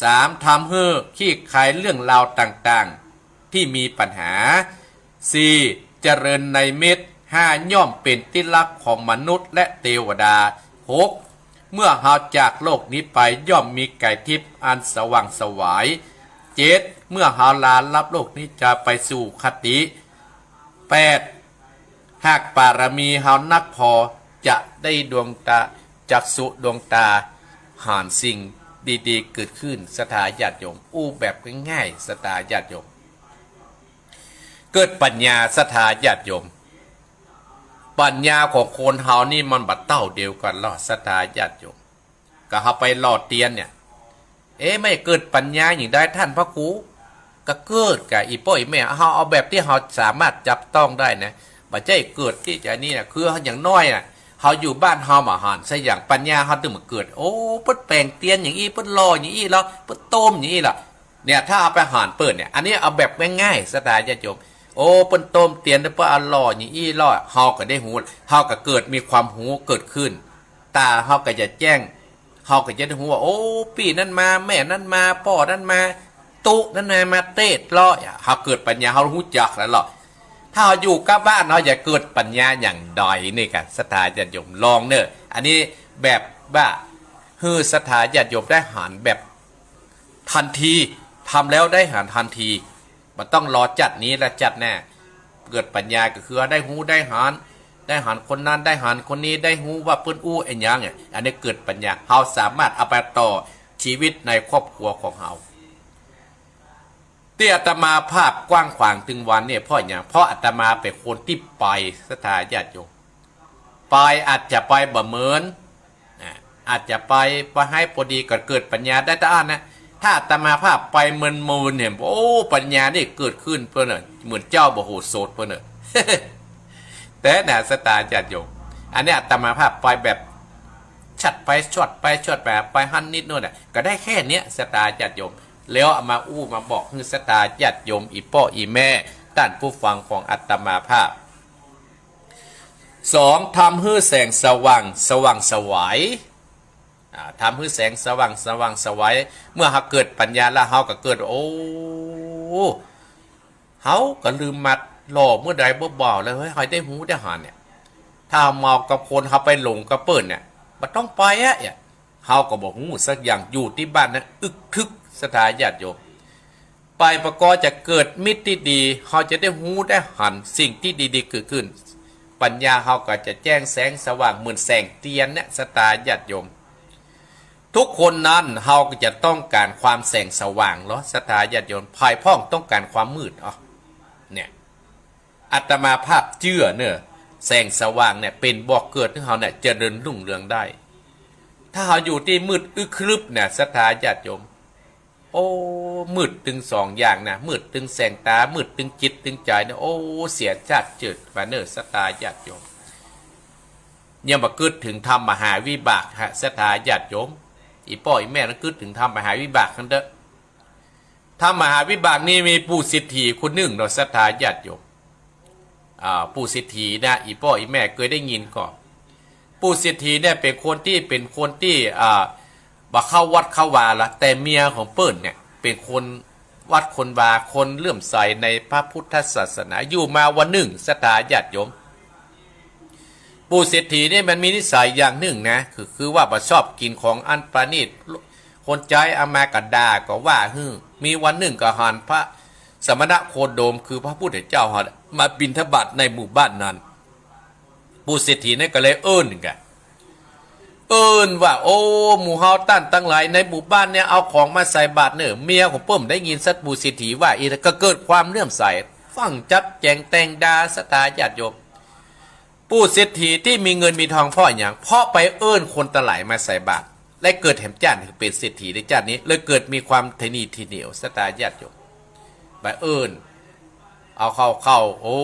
สาม ทำหื้อคลี่คลายเรื่องราวต่างๆ ตี้มีปัญหา สี่ เจริญในมิตร ห้า ย่อมเป๋นตี้ฮักของมนุษย์และเตวดา หก เมื่อเฮาจากโลกนี้ไป ย่อมมีก๋ายทิพย์อันสว่างไสว เจ็ด เมื่อเฮาลาลับโลกนี้จะไปสู่คติ แปด หากบารมีเฮานักพอ จะได้ดวงตา จักษุดวงตาหันสิ่งดีๆ เกิดขึ้น ศรัทธาญาติโยม อู้แบบง่ายๆ ศรัทธาญาติโยม เกิดปัญญา ศรัทธาญาติโยม ปัญญาของคนเฮานี่มันบ่เต้าเดียวกั๋นลอ ศรัทธาญาติโยม ก็เฮาไปหล่อเตียนเนี่ย เอ๊ะ ไม่เกิดปัญญาหยังใดท่านพระครู ก็เกิดก่ะ อี่ป้ออี่แม่ เฮาเอาแบบตี้เฮาสามารถจับต้องได้นะ บ่ใจ้เกิดตี้จะอันนี้นะ คืออย่างน้อยนะ เฮาอยู่บ้านเฮาบ่หันสักอย่าง ปัญญาเฮาตึงบ่เกิด โอ้ เปิ้นแป๋งเตียนอย่างอี้ เปิ้นหล่ออย่างอี้ลอ เปิ้นโต๊มอย่างอี้ลอ เนี่ย ถ้าเอาไปหันเปิ้นเนี่ย อันนี้เอาแบบง่ายๆ ศรัทธาญาติโยม โอ้ เปิ้นโต๊มเตียน เปิ้นเอาหล่ออย่างอี้ลอ เฮาก็ได้ฮู้ เฮาก็เกิดมีความฮู้เกิดขึ้น ต๋าเฮาก็จะแจ้ง เฮาก็จะได้ฮู้ว่า โอ้ ปี้นั้นมา แม่นั้นมา ป้อนั้นมา ตุ๊นั้นมา มาเตศลอ เฮาเกิดปัญญา เฮาฮู้จักแล้วลอ ถ้าเฮาอยู่กับบ้าน เฮาจะเกิดปัญญาอย่างใดนี่ก่ะ ศรัทธาญาติโยม ลองเน่อ อันนี้แบบว่า หื้อศรัทธาญาติโยมได้หันแบบ ทันที ทำแล้วได้หันทันที บ่ต้องรอจัดนี้และจัดหน้า เกิดปัญญาก็คือได้ฮู้ได้หัน ได้หันคนนั้น ได้หันคนนี้ ได้ฮู้ว่าเปิ้นอู้อะหยังเนี่ย อันนี้เกิดปัญญา เฮาสามารถเอาไปต่อชีวิตในครอบครัวของเฮา ตี้อาตมาภาพกว้างขวางตึงวันเนี่ย เพราะหยัง เพราะอาตมาเป๋นคนตี้ไป ศรัทธาญาติโยม ไปอาจจะไปบ่เหมิน อ่ะ อาจจะไป ไปให้ปอดีก็เกิดปัญญาได้ตะอั้นนะ ถ้าอาตมาภาพไปเมินๆ เนี่ย โอ้ ปัญญานี่เกิดขึ้นเปิ้นน่ะ เหมือนเจ้าบ่โหสถเปิ้นน่ะ แต่นะ ศรัทธาญาติโยม อันนี้อาตมาภาพไปแบบ ชัดไปชอดไปชอดมา ไปหั้นนิดโน้นน่ะ ก็ได้แค่เนี้ย ศรัทธาญาติโยม แล้วเอามาอู้มาบอกหื้อศรัทธาญาติโยม อี่ป้ออี่แม่ ต้านผู้ฟังของอาตมาภาพ สอง ทำหื้อแสงสว่าง สว่างไสว อ่า ทำหื้อแสงสว่าง สว่างไสว เมื่อเฮาเกิดปัญญาแล้ว เฮาก็เกิด โอ้ เฮาก็ลืมมาหล่อเมื่อใดบ่บ่าวแล้ว เฮ้ย เฮาได้ฮู้ได้หันเนี่ย ถ้าเฮาเมากับคน เฮาไปหลงกับเปิ้นเนี่ย บ่ต้องไปอะเนี่ย เฮาก็บ่ฮู้สักอย่าง อยู่ตี้บ้านนะ อึกทึก ศรัทธาญาติโยม ไปประกอบจะเกิดมิตรตี้ดี เฮาจะได้ฮู้ได้หันสิ่งตี้ดีๆ เกิดขึ้น ปัญญาเฮาก็จะแจ้งแสงสว่างเหมือนแสงเตียนเนี่ย ศรัทธาญาติโยม ทุกคนนั้นเฮาก็จะต้องก๋านความแสงสว่างลอ ศรัทธาญาติโยม ใผพ่องต้องก๋านความมืด อ๋อ เนี่ย อาตมาภาพเจื้อเน่อ แสงสว่างเนี่ยเป๋นบ่อเกิดหื้อเฮาเนี่ยเจริญรุ่งเรืองได้ ถ้าเฮาอยู่ตี้มืดอึกครึบเนี่ย ศรัทธาญาติโยม โอ้ มืดตึงสองอย่างนะ มืดตึงแสงต๋า มืดตึงจิตตึงใจ๋เนี่ย โอ้ เสียชาติเจิดมาเน่อ ศรัทธาญาติโยม ยังบ่กึ๊ดเถิงธรรมมหาวิบากฮะ ศรัทธาญาติโยม อี่ป้ออี่แม่ ต้องกึ๊ดเถิงธรรมมหาวิบากหั้นเต๊อะ ธรรมมหาวิบากนี่มีปู่เศรษฐีคนนึ่งเนาะ ศรัทธาญาติโยม อ่า ปู่เศรษฐีนะ อี่ป้ออี่แม่เกยได้ยินก่อ ปู่เศรษฐีเนี่ยเป๋นคนตี้ เป๋นคนตี้ อ่า บ่เข้าวัดเข้าวาละ แต่เมียของเปิ้นเนี่ยเป๋นคนวัดคนวา คนเลื่อมใสในพระพุทธศาสนา อยู่มาวันนึ่ง ศรัทธาญาติโยม ปู่เศรษฐีเนี่ยมันมีนิสัยอย่างนึ่งนะ คือ คือว่าบ่ชอบกิ๋นของอันประณีต คนใจ๊เอามาก็ด่าก็ว่าหื้อ มีวันนึ่งก็หันพระสมณโคดม คือพระพุทธเจ้าหั้นมาบิณฑบาตในหมู่บ้านนั้น ปู่เศรษฐีเนี่ยก็เลยเอิ้นก่ะ เอิ้นว่า โอ้ หมู่เฮาต้านตังหลายในหมู่บ้านเนี่ยเอาของมาใส่บาตรเน่อ เมียของเปิ้นได้ยินซะ ปู่เศรษฐีว่าอี้ ก็เกิดความเลื่อมใส ฟั่งจับแจ๋งแต่งด่า ศรัทธาญาติโยม ปู่เศรษฐีตี้มีเงินมีทองเพราะหยัง เพราะไปเอิ้นคนตังหลายมาใส่บาตร และเกิดแหมจ้านเป๋นเศรษฐีในจ้านนี้ เลยเกิดมีความทะนีทีเหนียว ศรัทธาญาติโยม ไปเอิ้น เอาเข้าเข้า โอ้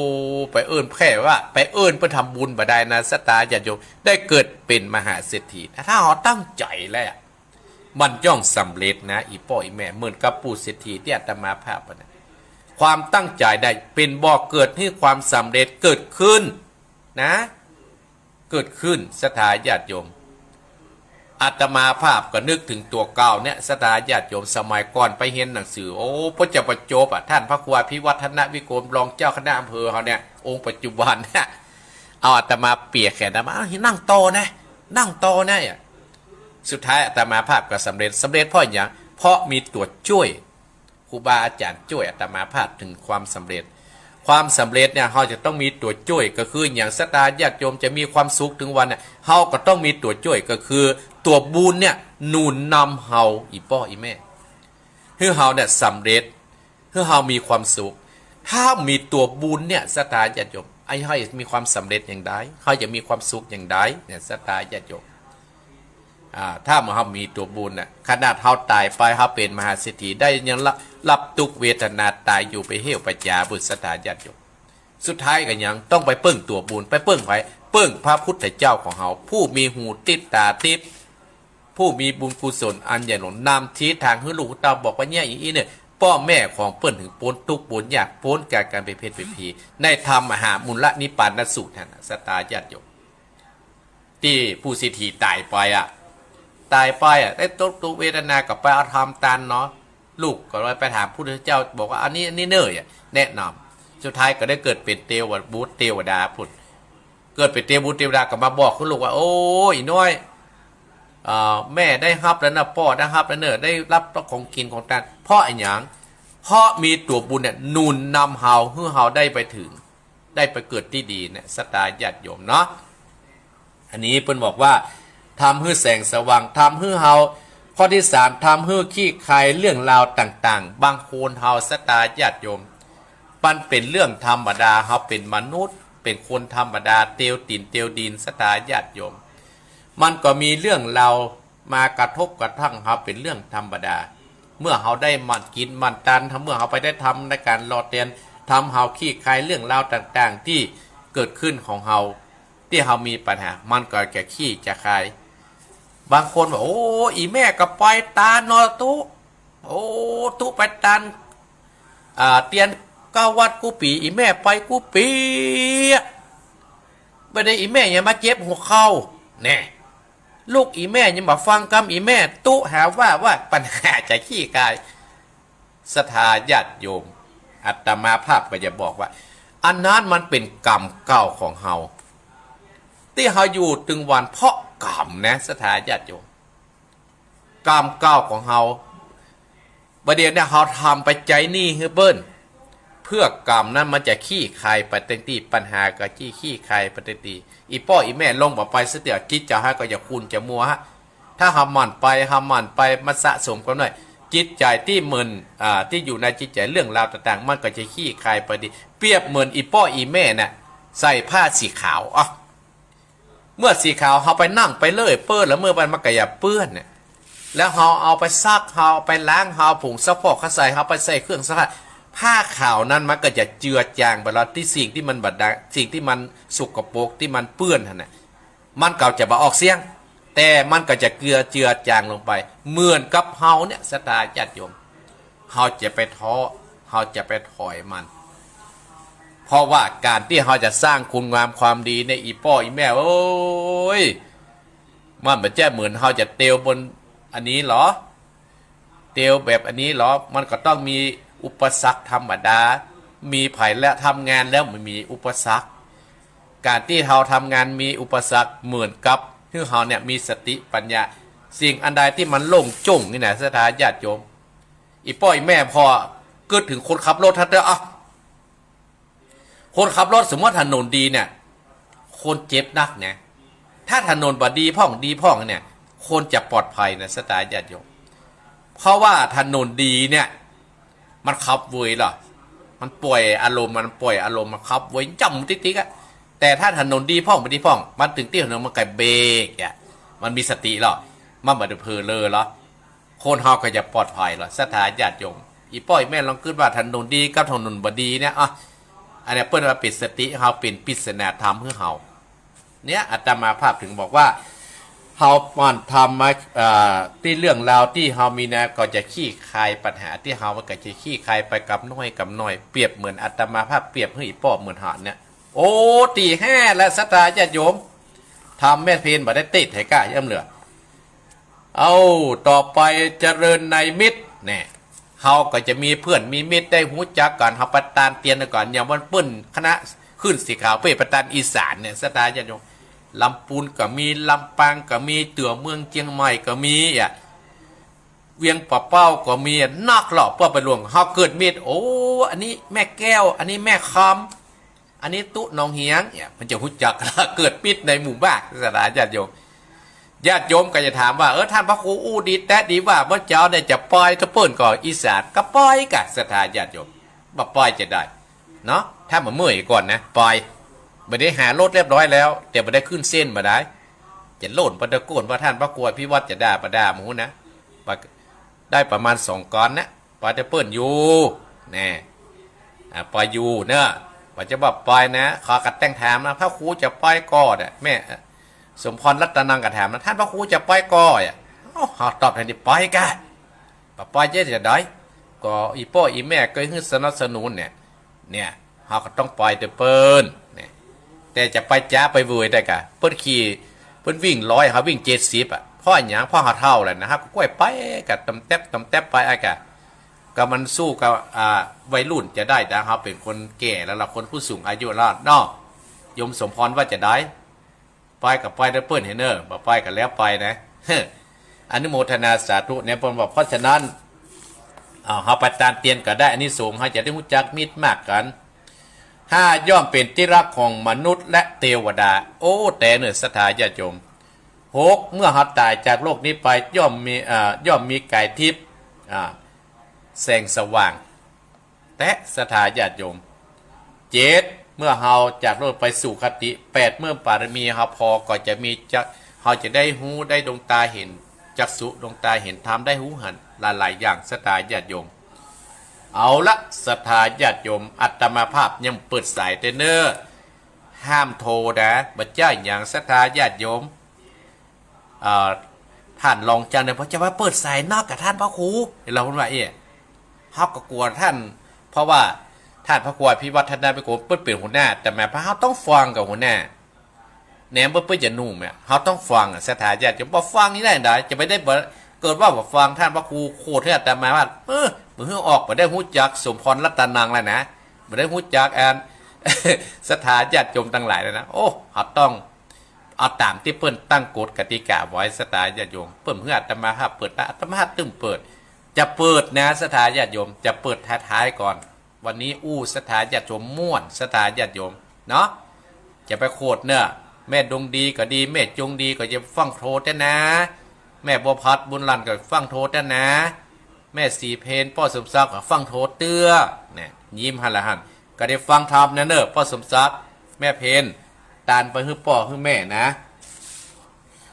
ไปเอิ้นแค่ว่า ไปเอิ้นเปิ้นทำบุญบ่ได้นะ ศรัทธาญาติโยม ได้เกิดเป๋นมหาเศรษฐี ถ้าเฮาตั้งใจ๋แล้ว มันย่อมสำเร็จนะ อี่ป้ออี่แม่ เหมือนกับปู่เศรษฐีตี้อาตมาภาพนะ ความตั้งใจ๋ได้เป๋นบ่อเกิดหื้อความสำเร็จเกิดขึ้นนะ เกิดขึ้น ศรัทธาญาติโยม อาตมาภาพก็นึกเถิงตั๋วเก่าเนี่ย ศรัทธาญาติโยม สมัยก่อนไปเฮียนหนังสือ โอ้ เปิ้นจะบ่จบอะ ต้านพระครูอภิวัฒนวิกรม รองเจ้าคณะอำเภอเฮาเนี่ย องค์ปัจจุบันเนี่ย เอาอาตมาเปียแขน อาตมา เอ้า นั่งต่อนะ นั่งต่อนะ สุดท้ายอาตมาภาพก็สำเร็จ สำเร็จเพราะหยัง เพราะมีตั๋วจ้วย ครูบาอาจ๋ารย์จ้วยอาตมาภาพเถิงความสำเร็จ ความสำเร็จเนี่ย เฮาจะต้องมีตั๋วจ้วย ก็คือหยัง ศรัทธาญาติโยมจะมีความสุขเถิงวันเนี่ย เฮาก็ต้องมีตั๋วจ้วย ก็คือตั๋วบุญเนี่ย หนุนนำเฮา อี่ป้ออี่แม่ หื้อเฮาเนี่ยสำเร็จ หื้อเฮามีความสุข ถ้ามีตั๋วบุญเนี่ย ศรัทธาญาติโยม ไอ้เฮามีความสำเร็จอย่างใด เฮาจะมีความสุขอย่างใดเนี่ย ศรัทธาญาติโยม อ่า ถ้าเฮามีตั๋วบุญน่ะ ขนาดเฮาต๋ายไป เฮาเป๋นมหาเศรษฐีได้ ยังรับ รับตุ๊กเวทนาต๋ายอยู่ไปเหี่ยวไปจ๋า บุญ ศรัทธาญาติโยม สุดท้ายก็ยังต้องไปเปิ้งตั๋วบุญ ไปเปิ้งใผ เปิ้งพระพุทธเจ้าของเฮา ผู้มีหูทิพย์ต๋าทิพย์ ผู้มีบุญกุศลอันใหญ่หลวง นำชี้ทางหื้อลูกเต้า บอกว่าเนี่ย อี๋เนี่ย ป้อแม่ของเปิ้นถึงป๊นตุ๊กข์ป๊นยาก ป๊นจากก๋านเป๋นเปรตเป๋นผี ในธรรมมหามูลนิพพานสูตรหั้นน่ะ ศรัทธาญาติโยม ตี้ผู้เศรษฐีต๋ายไปอะ ต๋ายไปอะ ได้ตุ๊กข์เวทนา ก็ไปเอาธรรมตานเนาะ ลูกก็เลยไปถามพุทธเจ้า บอกว่าอันนี้ อันนี้เน่อ แนะนำ สุดท้ายก็ได้เกิดเป๋นเตวะ บุตรเตวดาพุ้น เกิดเป๋นเตวะ บุตรเตวดา ก็มาบอกหื้อลูกว่า โอ้ อีน้อย เอ่อ แม่ได้ฮับแล้วนะ ป้อได้ฮับแล้วเน่อ ได้รับของกิ๋นของตาน เพราะอะหยัง เพราะมีตั๋วบุญเนี่ย หนุนนำเฮา หื้อเฮาได้ไปถึง ได้ไปเกิดตี้ดีเนี่ย ศรัทธาญาติโยมเนาะ อันนี้เปิ้นบอกว่า ทำหื้อแสงสว่าง ทำหื้อเฮา ข้อตี้สาม ทำหื้อคลี่คลายเรื่องราวต่างๆ บางคนเฮา ศรัทธาญาติโยม มันเป๋นเรื่องธรรมดา เฮาเป๋นมนุษย์ เป๋นคนธรรมดา เตียวตี๋นเตียวดิน ศรัทธาญาติโยม มันก็มีเรื่องราวมากระทบกระทั่งเฮาเป๋นเรื่องธรรมดา เมื่อเฮาได้หมั่นกิ๋นหมั่นตาน เมื่อเฮาไปได้ทำในก๋านหล่อเตียน ทำเฮาคลี่คลายเรื่องราวต่างๆ ตี้เกิดขึ้นของเฮา ตี้เฮามีปัญหา มันก็จะคลี่จะคลาย บางคนว่า โอ้ อีแม่ก็ไปตานเนาะตุ๊ โอ้ ตุ๊ไปตาน อ่า เตียนเก๊าวัดกู้ปี๋ อีแม่ไปกู้ปี๋อะ บ่ได้อีแม่ยังมาเจ็บหัวเข่า แน่ ลูกอีแม่ยังบ่ฟังกำอีแม่ ตุ๊หาว่า ว่าปัญหาจะคลี่คลาย ศรัทธาญาติโยม อาตมาภาพก็จะบอกว่า อันนั้นมันเป๋นกรรมเก่าของเฮา ตี้เฮาอยู่ตึงวันเพราะกรรมนะ ศรัทธาญาติโยม กรรมเก่าของเฮา บ่าเดี่ยวเนี่ยเฮาทำไปใจ๊หนี้หื้อเปิ้น เพื่อกรรมนั้นมันจะคลี่คลายไปเต็มตี้ ปัญหาก็จะคลี่คลายไปเต็มตี้ อีป้ออีแม่ลงบ่ไปสักเตื้อ จิตใจ๋เฮาก็จะขุ่นจะมัวฮะ ถ้าเฮาหมั่นไป เฮาหมั่นไป มันสะสมกั๋นหน่อย จิตใจ๋ตี้เหมิน อ่า ตี้อยู่ในจิตใจ๋เรื่องราวต่างๆ มันก็จะคลี่คลายไปดี เปรียบเหมือนอีป้ออีแม่น่ะ ใส่ผ้าสีขาว อ่ะ เมื่อสีขาวเฮาไปนั่งไปเลื่อยเปื้อนแล้ว เมื่อวันมันก็จะเปื้อนเนี่ย แล้วเฮาเอาไปซัก เฮาเอาไปล้าง เฮาเอาผงซักฟอกเข้าใส่ เฮาไปใส่เครื่องซักผ้า ผ้าขาวนั้นมันก็จะเจือจางไปแล้ว ตี้สิ่งตี้มันบ่ดา สิ่งตี้มันสกปรกตี้มันเปื้อนหั้นน่ะ มันก็จะบ่ออกเสี้ยง แต่มันก็จะเจือ เจือจางลงไป เหมือนกับเฮาเนี่ย ศรัทธาญาติโยม เฮาจะไปท้อ เฮาจะไปถอยมัน เพราะว่าก๋านตี้เฮาจะสร้างคุณงามความดีเนี่ย อีป้ออีแม่เอ้ย มันบ่ใจ้เหมือนเฮาจะเตียวบนอันนี้หรอ เตียวแบบอันนี้หรอ มันก็ต้องมีอุปสรรคธรรมดา มีไผละทำงานแล้วมันมีอุปสรรค ก๋านตี้เฮาทำงานมีอุปสรรคเหมือนกับหื้อเฮาเนี่ยมีสติปัญญา สิ่งอันใดตี้มันโล่งโจ้งนี่นะ ศรัทธาญาติโยม อีป้ออีแม่ผ่อ กึ๊ดเถิงคนขับรถหั้นเต๊อะ อ่ะ คนขับรถ สมมุติถนนดีเนี่ย คนเจ็บนักนะ ถ้าถนนบ่ดีพ่อง ดีพ่องเนี่ย คนจะปลอดภัยนะ ศรัทธาญาติโยม เพราะว่าถนนดีเนี่ย มันขับเวยเหรอ มันปล่อยอารมณ์ มันปล่อยอารมณ์ มันขับเวยย่ำติ๊กๆ อะ แต่ถ้าถนนดีพ่อง บ่ดีพ่อง มันเถิงตี้ถนนมันก็เบรกอะ มันมีสติเหรอ มันบ่ได้เผลอเลอเหรอ คนเฮาก็จะปลอดภัยเหรอ ศรัทธาญาติโยม อีป้ออีแม่ลองกึ๊ดว่าถนนดีกับถนนบ่ดีเนี่ย อ่ะ อันเนี้ยเปิ้นว่าเป๋นสติเฮา เป๋นปริศนาธรรมหื้อเฮา เนี่ย อาตมาภาพเถิงบอกว่า เฮาหมั่นทำมา เอ่อ ตี้เรื่องราวตี้เฮามีนะ ก็จะคลี่คลายปัญหาตี้เฮา มันก็จะคลี่คลายไปกำน้อยกำน้อย เปรียบเหมือนอาตมาภาพเปรียบหื้ออีป้อเหมือนหาญเนี่ย โอ้ ตี้ห้าแล้ว ศรัทธาญาติโยม ทำแม่เพนบ่ได้ติดให้ก้าย่ำเหลือ เอา ต่อไปเจริญในมิตร แน่ เฮาก็จะมีเพื่อนมีมิตรได้ฮู้จักกั๋น เฮาไปตานเตียนกั๋น อย่างวันเปิ้นคณะขึ้นสีขาวเป้ยไปตานอีสานเนี่ย ศรัทธาญาติโยม ลำปูนก็มี ลำปางก็มี ตั๋วเมืองเจียงใหม่ก็มี อ่ะ เวียงป่าเป้าก็มี อ่ะ นักเหล่า เปื้อไปหลวง เฮาเกิดมิตร โอ้ อันนี้แม่แก้ว อันนี้แม่คำ อันนี้ตุ๊หนองเหียงเนี่ย มันจะฮู้จัก เกิดมิตรในหมู่บ้าน ศรัทธาญาติโยม ญาติโยมก็จะถามว่า เออ ท่านพระครูอู้ดีแต๊ดีว่า เมื่อเจ๊าเนี่ยจะปอยตะเปิ้นก่ออีสาน ก็ปอยกะ ศรัทธาญาติโยม บ่ปอยจะได้ เนาะ ถ้าบ่เมื่อยก่อนนะ ปอย บ่ได้หารถเรียบร้อยแล้ว แต่บ่ได้ขึ้นเส้นบ่ได้ จะโล่นไปตะโกนว่าต้านพระครูอภิวัตรจะด่าบ่ด่าหมู่นะ ปอย ได้ประมาณสองก๊อนนะ ปอยแต่เปิ้นอยู่ แน่ อ่า ปอยอยู่เนาะ ปอยจะบอกปอยนะ ขอกัดแต่งถามนะ พระครูจะไปก่อเนี่ย แม่สมพรรัตนังก็ถามนะ ต้านพระครูจะไปก่ออ่ะ เอ้า เฮาตอบแทนตี้ ไปกะ บ่ไปจะจะใด ก็อี่ป้ออี่แม่เกยหื้อสนับสนุนเนี่ย เนี่ย เฮาก็ต้องไปตวยเปิ้น เนี่ย แต่จะไปจ๊าไปเวยได้กะ เปิ้นขี่ เปิ้นวิ่งร้อย เฮาวิ่งเจ็ดสิบอะ เพราะอะหยัง เพราะเฮาเฒ่าแล้วนะ เฮาก็ก้อยไปกะ ตำแต๊บตำแต๊บไปอะกะ ก็มันสู้กับ อ่า วัยรุ่นจะได้ แต่เฮาเป๋นคนแก่แล้วล่ะ คนผู้สูงอายุแล้วเนาะ โยมสมพรว่าจะใด ไปก็ไปตวยเปิ้นหั้นเน่อ บ่ไปก็แล้วไปนะ อนุโมทนาสาธุเนี่ย เปิ้นบอก เพราะฉะนั้น อ่า เฮาไปตานเตียนก็ได้อานิสงส์ เฮาจะได้ฮู้จักมิตรมากกั๋น ห้า ย่อมเป๋นตี้ฮักของมนุษย์และเตวดา โอ้ แต๊เน่อศรัทธาญาติโยม หก เมื่อเฮาต๋ายจากโลกนี้ไป ย่อมมี อ่า ย่อมมีกายทิพย์ อ่า แสงสว่าง แต๊ศรัทธาญาติโยม เจ็ด เมื่อเฮาจากโลกไปสู่คติ แปด เมื่อบารมีเฮาพอก็จะมีจัก เฮาจะได้ฮู้ ได้ดวงต๋าหันจักษุ ดวงต๋าหันธรรม ได้ฮู้หันหลายๆ อย่างศรัทธาญาติโยม เอาละศรัทธาญาติโยม อาตมาภาพยังเปิดสายเต๊อะเน่อ ห้ามโทรนะ บ่ใจ้หยังศรัทธาญาติโยม เอ่อ ต้านรองเจ้าเนี่ย เปิ้นจะมาเปิดสายนอกกับต้านพระครู เฮาเปิ้นว่าเอ๊ะ เฮาก็กั๋วต้าน เพราะว่าต้านพระครูอภิวัฒนวิโก เปิ้นเป๋นหัวหน้า แต่แม้ว่าเฮาต้องฟังกับหัวหน้า แหนมเปิ้น เปิ้นจะหนุ่มเนี่ย เฮาต้องฟังอะ ศรัทธาญาติโยม บ่ฟังนี่ได้ใด จะไปได้บ่ เกิดว่าบ่ฟังต้านพระครูโขดหื้ออาตมาว่า เออ บ่หื้อออก บ่ได้ฮู้จักสมพรรัตนังแล้วนะ บ่ได้ฮู้จักอัน ศรัทธาญาติโยมตังหลายแล้วนะ โอ้ เฮาต้อง เอาต๋ามตี้เปิ้นตั้งกฎกติกาไว้ ศรัทธาญาติโยม เปิ้นหื้ออาตมาภาพเปิดนะ อาตมาภาพตึงเปิด จะเปิดนะ ศรัทธาญาติโยม จะเปิดท้ายๆ ก่อน วันนี้อู้ศรัทธาญาติโยมม่วน ศรัทธาญาติโยมเนาะ จะไปโขดเน่อ แม่ดวงดีก็ดี แม่จงดีก็จะฟั่งโทรเต๊อะนะ แม่บัวผัดบุญหลั่นก็ฟั่งโทรเต๊อะนะ แม่ศรีเพญ ป้อสมศักดิ์ก็ฟั่งโทรเตื้อ เนี่ย ยิ้มหั้นละหั้น ก็ได้ฟังธรรมนะเน่อ ป้อสมศักดิ์ แม่เพญ ตานไปหื้อป้อหื้อแม่นะ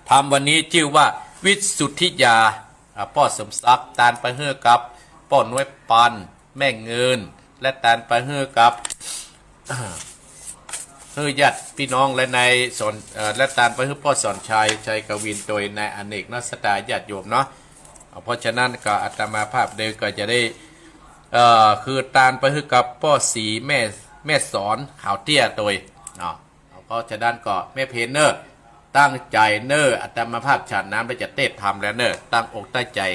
ธรรมวันนี้จื้อว่าวิสุทธิญา อ่า ป้อสมศักดิ์ ตานไปหื้อกับป้อน้อยปัน แม่เงิน และตานไปหื้อกับ หื้อญาติพี่น้องและนายสอน เอ่อ และตานไปหื้อป้อสอนชัย ชัยกวิน โตยนายอเนกเนาะ ศรัทธาญาติโยมเนาะ อ่า เพราะฉะนั้นก็อาตมาภาพเดียวก็จะได้ เอ่อ คือตานไปหื้อกับป้อศรี แม่ แม่สอน ขาวเตี้ยโตยเนาะ เพราะฉะนั้นก็แม่เพญเน่อ ตั้งใจ๋เน่อ อาตมาภาพฉันน้ำแล้วจะเตศน์ธรรมแล้วเน่อ ตั้งอกตั้งใจ๋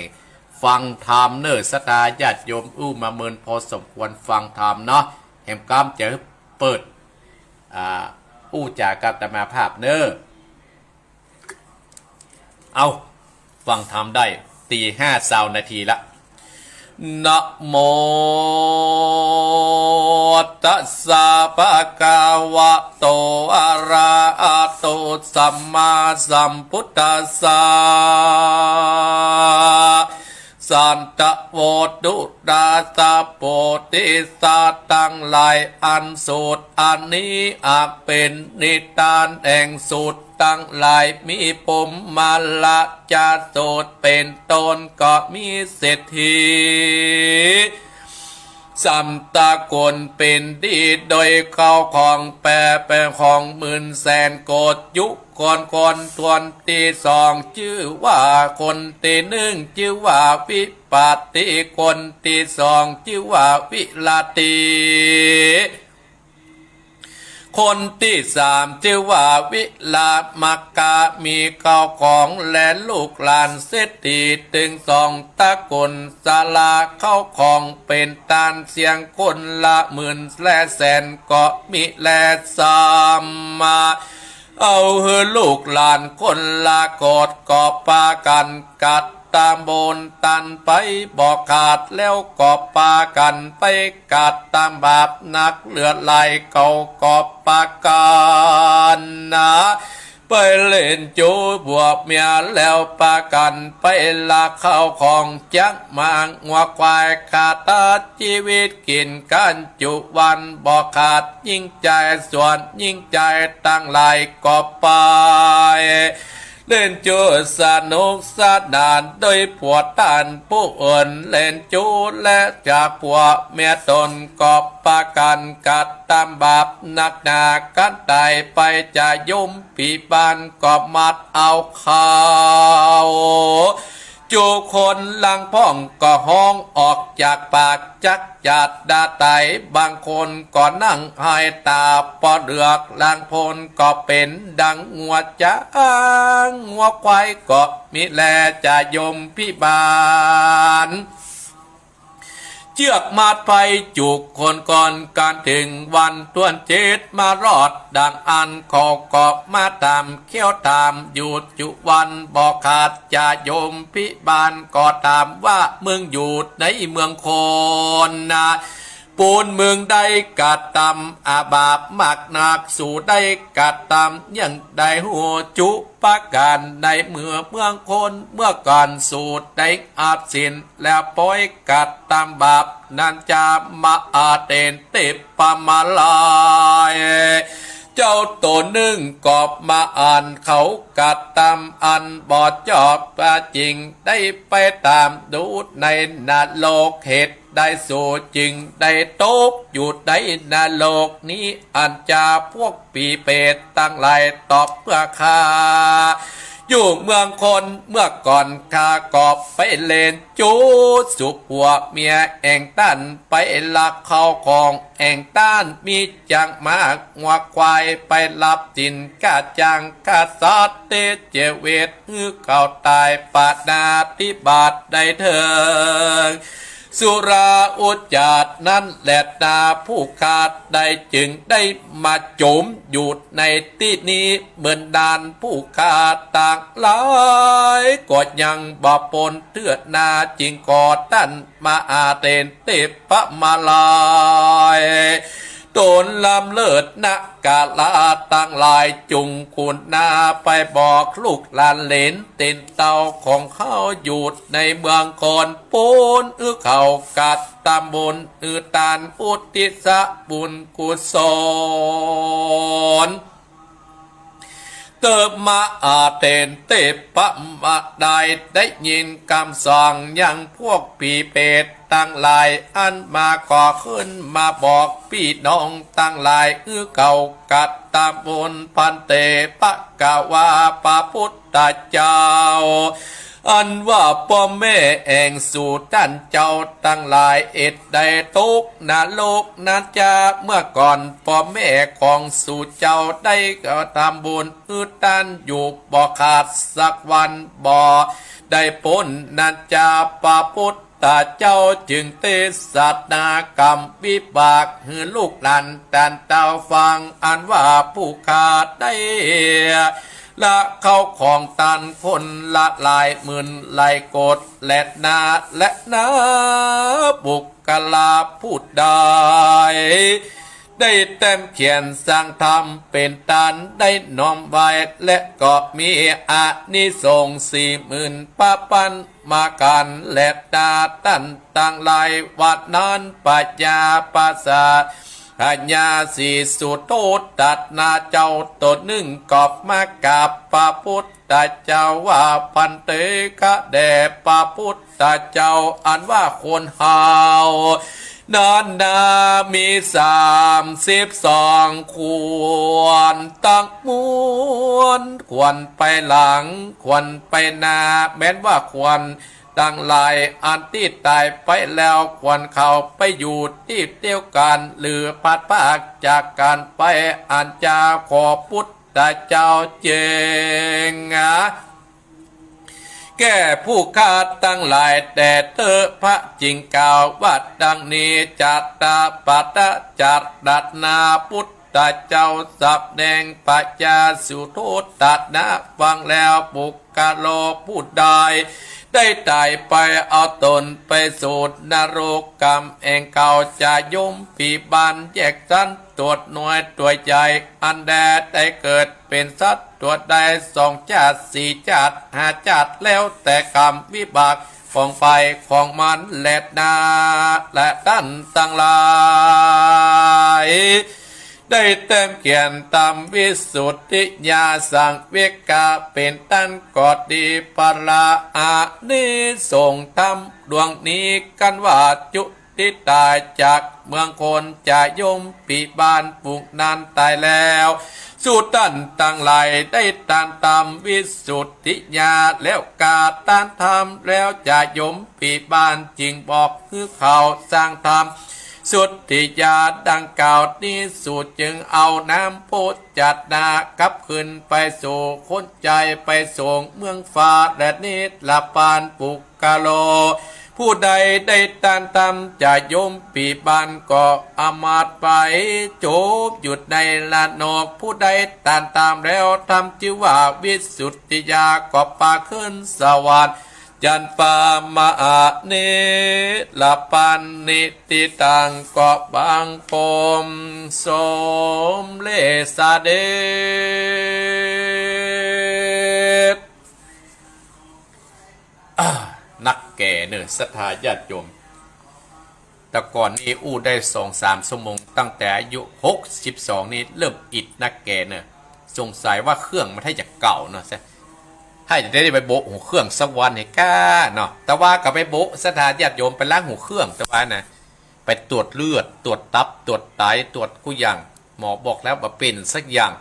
ฟังธรรมเน่อ ศรัทธาญาติโยม อู้มาเมินพอสมควรฟังธรรมเนาะ แหมก้ำจะเปิด อ่า อู้จ๋ากับอาตมาภาพเน่อ เอา ฟังธรรมได้ ตีห้าซาวนาทีละ นะโม ตัสสะ ภะคะวะโต อะระหะโต สัมมาสัมพุทธัสสะ สัตตะโวตุตาสะ โพธิสัตว์ตังหลาย อันสูตรอันนี้อันเป๋นนิทานแห่งสูตรตังหลาย มีพรหมราชสูตรเป๋นต้น ก็มีเศรษฐี สันตะคนเป๋นตี้ โดยข้าวของแปรเป๋นของหมื่นแสนโกฏ ยุคก่อนก่อน คนตี้สองจื้อว่า คนตี้นึ่งจื้อว่าวิปัตติ คนตี้สองจื้อว่าวิลาติ คนตี้สามจื้อว่าวิลามะกะ มีข้าวของและลูกหลานเศรษฐีตึงสองตระกูล สละข้าวของเป๋นตานเสียงคนละหมื่นและแสนก็มีแล สามมา เอาหื้อลูกหลานคนละโกฏ ก็ปากั๋นกัดตามบุญตันไปบ่ขาด แล้วก็ปากั๋นไปกัดตามบาป นักเหลือหลายเขาก็ปากั๋นนะ ไปเล่นจู๊ผัวเมียแล้วปากั๋นไปลักข้าวของจ๊างม้างัวควาย ฆ่าตัดจีวิตกิ๋นกั๋นจุวันบ่ขาด ญิงจายส่วนญิงจายตังหลายก็ไป เล่นจู๊สนุกสนานโดยผัวต้านผู้อื่น เล่นจู๊และจากผัวเมียต๋นก็ปากั๋นกระตำบาปนักหนา กั๋นต๋ายไปจะยมผีบ้านก็มัดเอาเข้า จู๊คนลางพ่องก็ฮ้องออกจากปาก จักจัดดาต๋าย บางคนก็นั่งไห้ต๋าปอเดือก ลางคนก็เป๋นดังงัวจ๊างงัวควายก็มีแล จะยมผีบ้าน เจื้อกมัดไปจู๊คนก่อน กั๋นเถิงวันต้วนเจ็ดมารอด ดังอั้นเขาก็มาถามเคี้ยวถามอยู่จุวันบ่ขาด จะยมผีบ้านก็ถามว่า มึงอยู่ในเมืองคนนา ปูนมึงได้กระตำอาบาปมากนัก สูได้กระตำอย่างใด ฮู้จุปากั๋นในเมือง เมืองคน เมื่อก่อนสูได้อาบศีล แล้วปอยกระตำบาปนั้นจะมาอาเตนเตปะมาลาย เจ้าโตนึ่งก็มาอั้นเขากระตำอันบ่จอบจริง ได้ไปต๋ามดูในนรก เหตุใดสูจึงได้ตกอยู่ในนรกนี้ อันจะพวกผีเปรตตังหลายตอบเปื้อข้า อยู่เมืองคนเมื่อก่อนข้าก็ไปเล่นจู๊สุผัวเมียแอ่งต้าน ไปลักเข้าของแอ่งต้านมีจ๊างม้างัวควาย ไปฮับสินก้าจ้างฆ่าสัตว์เตเจเวท หื้อเขาต๋ายปาณาติบาตได้เถิง สุราอุจจาระนั้นแลนา ผู้ข้าได้จึงได้มาจมอยู่ในตี้นี้เมินนาน ผู้ข้าตังหลายก็ยังบ่ป๊นเตื้อนา จึงขอต้านมาอาเตนเตปะมาลาย ต๋นล้ำเลิศนะกาลาตังหลาย จุ่งขุนนาไปบอกลูกหลานเหลนเตนเต้าของเฮาอยู่ในเมืองคน ปูนหื้อเขากระตำบุญหื้อต้านอุทิศบุญกุศล เตอะมาอาเตนเตปะมาได้ ได้ยินกำสองยังพวกผีเปรตตังหลาย อันมาก็ขึ้นมาบอกปี้น้องตังหลาย หื้อเขากระตำบุญ ภันเต ภควา พระพุทธเจ้า อันว่าป้อแม่แอ่งสูต้านเจ้าตังหลาย เหตุใดตกนรกนั้นจะ เมื่อก่อนป้อแม่ของสูเจ้าได้กระตำบุญหื้อต้านอยู่บ่ขาดสักวัน บ่ได้ป๊นนั้นจะ พระพุทธเจ้าจึงเตสนากรรมวิบากหื้อลูกหลานต้านเต้าฟัง อันว่าผู้ข้าได้ ละเข้าของต้านคนละหลายหมื่นหลายโกฏแลนา แลนา บุคคลาผู้ใด ได้แต้มเขียนสร้างธรรมเป๋นต้านได้น้อมไว้ และก็มีอานิสงส์สี่หมื่นประปันมากั๋นแลนา ต้านตังหลาย วันนั้นพญาปสา พญาสีสุโธทนาเจ้าโตนึ่งก็มากราบพระพุทธเจ้าว่า ภันเต ข้าแด่พระพุทธเจ้า อันว่าคนเฮานั้นนา มีสามสิบสองขวัญตังมวล ขวัญไปหลัง ขวัญไปหน้า แม้นว่าขวัญ ตังหลายอันตี้ต๋ายไปแล้ว ขวัญเขาไปอยู่ตี้เดียวกั๋น หรือพลัดพรากจากกั๋นไป อันจะขอพุทธเจ้าเจ๋ง แก่ผู้ข้าตังหลายแต๊เต๊อะ พระจึงกล่าวว่าดังนี้ จัตตาปัตตจัตตานา พุทธเจ้าสำแดงพญาสุโธทนะ ฟังแล้วบุค คโลผู้ใดได้ต๋ายไป เอาต๋นไปสู่นรกกำแอ่งเก่า จะยมผีบ้านแยกสัน ตั๋วน้อยตั๋วใหญ่ อันแลได้เกิดเป๋นสัตว์ตั๋วใดสองจาติสี่จาติห้าจาติ แล้วแต่กรรมวิบากของใผของมันแลนา และต้านตังหลาย ได้แต้มเขียนต๋ามวิสุทธิญาณสังเวคาเป๋นต้นก็ดี ปราอานิสงส์ธรรมดวงนี้กั๋นว่าจุติต๋ายจากเมืองคนจะย่อมปี้บ้านปุงนั้นต๋ายแล้ว สูต้านตังหลายได้ตานต๋ามวิสุทธิญาณแล้ว กาตานธรรมแล้วจะย่อมปี้บ้าน จึงบอกหื้อเขาสร้างต๋ามสุทธิญาณดังกล่าวนี้ สูจึงเอาน้ำโภชนาขับขึ้นไปสู่คนใจ๋ไปส่งเมืองฟ้าและนิรพานปุคคโล ผู้ใดได้ตานธรรมจะย่อมปี้บ้านก็อำมาตย์ไปจบอยู่ในนรก ผู้ใดตานธรรมแล้วธรรมจื้อว่าวิสุทธิญาณก็ปาขึ้นสวรรค์ ยันปามหานิรพานนิตติตังก็บังคมสมเร็จเสด็จ อ่า นักแก่เน่อศรัทธาญาติโยม แต่ก่อนนี้อู้ได้สองสามชั่วโมง ตั้งแต่อายุหกสิบสองนี่เริ่มอิดนักแก่เน่อ สงสัยว่าเครื่องมันใค่จะเก่าเนาะ ใค่จะได้ไปโบะหัวเครื่องสักวันหื้อก้าเนาะ แต่ว่าก็ไปโบะศรัทธาญาติโยม ไปล้างหัวเครื่อง แต่ว่านะ ไปตรวจเลือด ตรวจตับ ตรวจไต ตรวจกู้อย่าง หมอบอกแล้วบ่าเป๋นสักอย่าง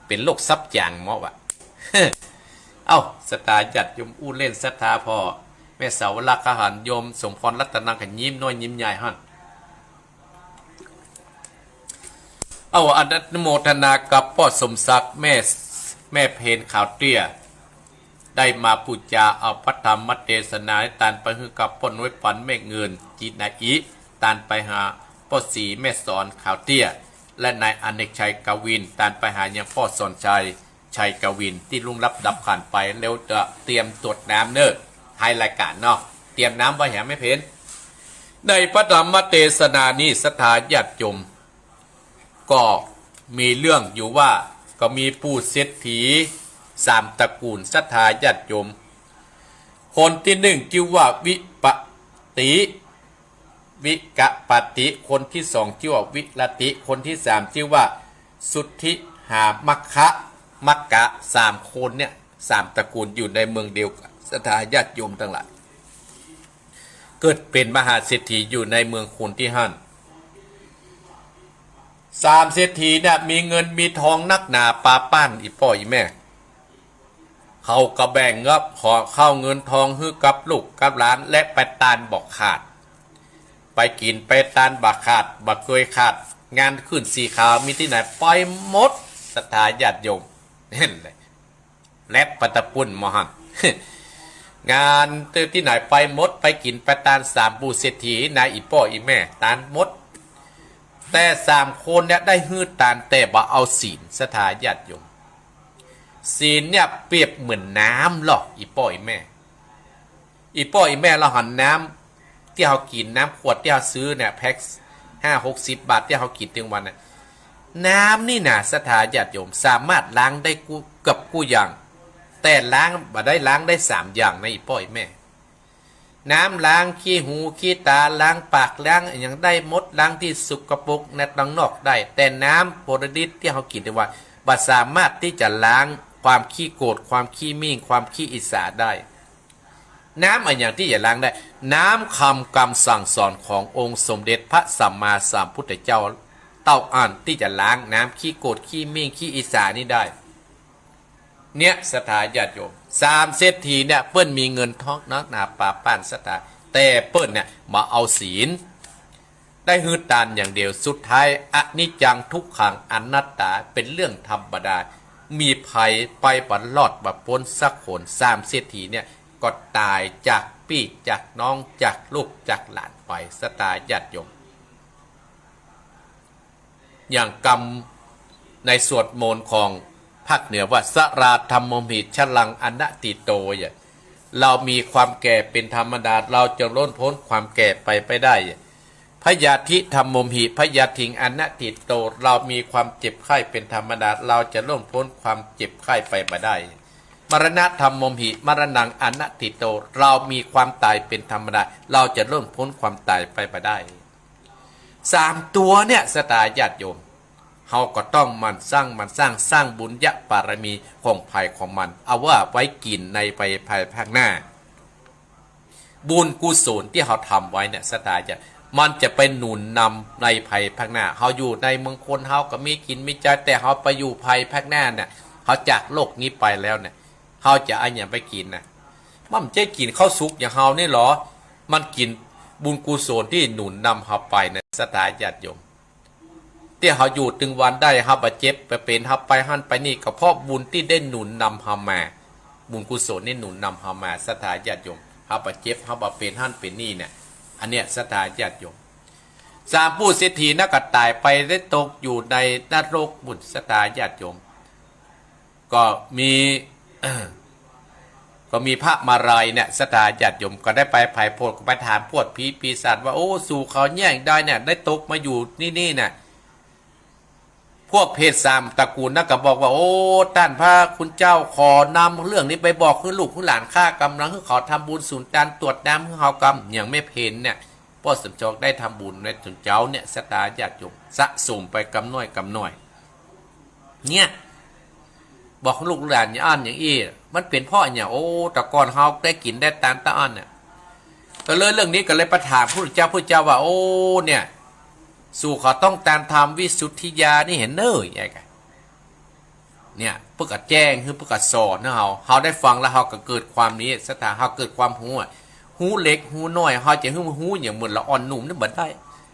เป๋นโรคซับจ๋างหมอว่า เอ้า ศรัทธาญาติโยมอู้เล่น ศรัทธาพ่อแม่สาวรักอาหาร โยมสมพรรัตนังก็ยิ้มน้อยยิ้มใหญ่หั้น เอ้า อนุโมทนากับป้อสมศักดิ์ แม่ แม่เพนขาวเตี้ย ได้มาปู๋จาเอาพระธรรมเตสนา ตานไปหื้อกับป้อน้อยปันแม่เงิน จินาอิ ตานไปหาป้อศรีแม่สอนขาวเตี้ย และนายอเนกชัยกวิน ตานไปหายังป้อสอนชัย ชัยกวิน ตี้ล่วงลับดับขันธ์ไป แล้วจะเตรียมตรวจน้ำเน่อ ท้ายรายการเนาะ เตรียมน้ำไว้แหมแม่เพน ในพระธรรมเตสนานี้ศรัทธาญาติโยม ก็มีเรื่องอยู่ว่า ก็มีปู่เศรษฐีสามตระกูลศรัทธาญาติโยม คนตี้นึ่งจื้อว่าวิปติ วิกปติ คนตี้สองจื้อว่าวิรติ คนตี้สามจื้อว่าสุทธิหามัคคะ มัคคะ สามคนเนี่ย สามตระกูลอยู่ในเมืองเดียวกั๋น ศรัทธาญาติโยมตังหลาย เกิดเป๋นมหาเศรษฐีอยู่ในเมืองคนตี้หั้น สามเศรษฐีเนี่ยมีเงินมีทองนักหนาปาป้าน อี่ป้ออี่แม่ เขาก็แบ่งงับหอข้าวเงินทองหื้อกับลูกกับหลาน และไปตานบ่ขาด ไปกิ๋นไปตานบ่ขาด บ่เกยขาด งานขึ้นสี่ข่าวมีตี้ไหนไปหมด ศรัทธาญาติโยม หั้นแหละ แล็บไปตะปุ้นหมอหั้น งานตี้ไหนไปหมด ไปกิ๋นไปตาน สามปู่เศรษฐีนะ อี่ป้ออี่แม่ ตานหมด แต่สามคนเนี่ยได้หื้อตาน แต่บ่เอาศีล ศรัทธาญาติโยม ศีลเนี่ยเปรียบเหมือนน้ำลอ อี่ป้ออี่แม่ อี่ป้ออี่แม่ลอหันน้ำตี้เฮากิ๋น น้ำขวดตี้เฮาซื้อเนี่ย แพ็คห้าหกสิบบาทตี้เฮากิ๋นตึงวันน่ะ น้ำนี่นะศรัทธาญาติโยม สามารถล้างได้กู้ เกือบกู้อย่าง แต่ล้างบ่ได้ ล้างได้สามอย่างนะ อี่ป้ออี่แม่ น้ำล้างขี้หูขี้ต๋า ล้างปาก ล้างอะหยังได้หมด ล้างตี้สกปรกในตังนอกได้ แต่น้ำโพธิฤทธิ์ตี้เฮากิ๋นตึงวัน บ่สามารถตี้จะล้างความขี้โกรธ ความขี้หมิ่ง ความขี้อิจฉาได้ น้ำอะหยังตี้จะล้างได้ น้ำคำกำสั่งสอนขององค์สมเด็จพระสัมมาสัมพุทธเจ้า เต้าอั้นตี้จะล้างน้ำขี้โกรธ ขี้หมิ่ง ขี้อิจฉานี้ได้ เนี่ยศรัทธาญาติโยม สามเศรษฐีเนี่ยเปิ้นมีเงินทองนักหนาปาป้านศรัทธา แต่เปิ้นเนี่ยบ่เอาศีล ได้หื้อตานอย่างเดียว สุดท้ายอนิจจังทุกขังอนัตตา เป๋นเรื่องธรรมดา มีใผไปบ่รอดบ่ป๊นสักคน สามเศรษฐีเนี่ยก็ต๋ายจากปี้จากน้อง จากลูกจากหลานไป ศรัทธาญาติโยม อย่างกำในสวดมนต์ของภาคเหนือว่า สราธัมโมหิ ชรังอนัตถิโต เนี่ย เรามีความแก่เป๋นธรรมดา เราจะล่วงป๊นความแก่ไปไม่ได้ พยาธิธัมโมหิ พยาธิงอนัตถิโต เรามีความเจ็บไข้เป็นธรรมดา เราจะล่วงพ้นความเจ็บไข้ไปบ่ได้ มรณะธัมโมหิ มรณังอนัตถิโต เรามีความตายเป็นธรรมดา เราจะล่วงพ้นความตายไปบ่ได้ สามตัวเนี่ย ศรัทธาญาติโยม เฮาก็ต้องหมั่นสร้าง หมั่นสร้าง สร้างบุญญาบารมีของใผของมัน เอาว่าไว้กิ๋นในไปภายภาคหน้า บุญกุศลตี้เฮาทำไว้เนี่ย ศรัทธาญาติ มันจะไปหนุนนำในภายภาคหน้า เฮาอยู่ในเมืองคน เฮาก็มีกิ๋นมีใจ๊ แต่เฮาไปอยู่ภายภาคหน้าเนี่ย เฮาจากโลกนี้ไปแล้วเนี่ย เฮาจะเอาหยังไปกิ๋นน่ะ มันบ่ใจ้กิ๋นข้าวสุกอย่างเฮานี่หรอ มันกิ๋นบุญกุศลตี้หนุนนำเฮาไปเนี่ย ศรัทธาญาติโยม ตี้เฮาอยู่ตึงวันได้ เฮาบ่เจ็บบ่เป๋น เฮาไปหั้นไปนี่ ก็เพราะบุญตี้ได้หนุนนำเฮามา บุญกุศลนี่หนุนนำเฮามา ศรัทธาญาติโยม เฮาบ่เจ็บ เฮาบ่เป๋นหั้นเป๋นนี่เนี่ย อันเนี้ย ศรัทธาญาติโยม สามปุเศรษฐีนั้นก็ต๋ายไปได้ตกอยู่ในนรกปุ้น ศรัทธาญาติโยม ก็มี ก็มีพระมาลัยเนี่ย ศรัทธาญาติโยม ก็ได้ไปไพร่โพจน์ ก็ไปถามพวกผีปีศาจว่า โอ้ สูเขาแยงใดเนี่ย ได้ตกมาอยู่นี่นี่น่ะ พวกเปรตสามตระกูลนั้นก็บอกว่า โอ้ ต้านพระคุณเจ้า ขอนำเรื่องนี้ไปบอกหื้อลูกหื้อหลานข้ากำ หื้อเขาทำบุญสุนตานตรวจน้ำหื้อเฮากำ อย่างแม่เพนเนี่ย ป้อสมชองได้ทำบุญในต๋อนเจ๊าเนี่ย ศรัทธาญาติโยม สะสมไปกำน้อยกำน้อย เนี่ย บอกลูกหลานอย่างอั้นอย่างอี้ มันเป๋นเพราะเนี่ย โอ้ แต่ก่อนเฮาได้กิ๋นได้ตานตะอั้นเนี่ย ก็เลยเรื่องนี้ก็เลยไปถามพุทธเจ้า พุทธเจ้าว่า โอ้ เนี่ย สูเขาต้องตานทำวิสุทธิญาณนี่เหียเน่อ อย่างเงี้ย เนี่ย เปิ้นก็แจ้งหื้อ เปิ้นก็สอนหื้อเฮา เฮาได้ฟังแล้วเฮาก็เกิดความนี้ ศรัทธา เฮาเกิดความฮู้อะ ฮู้เล็กฮู้น้อย เฮาจะหื้อฮู้อย่างเหมือนละอ่อนหนุ่มนี่บ่ได้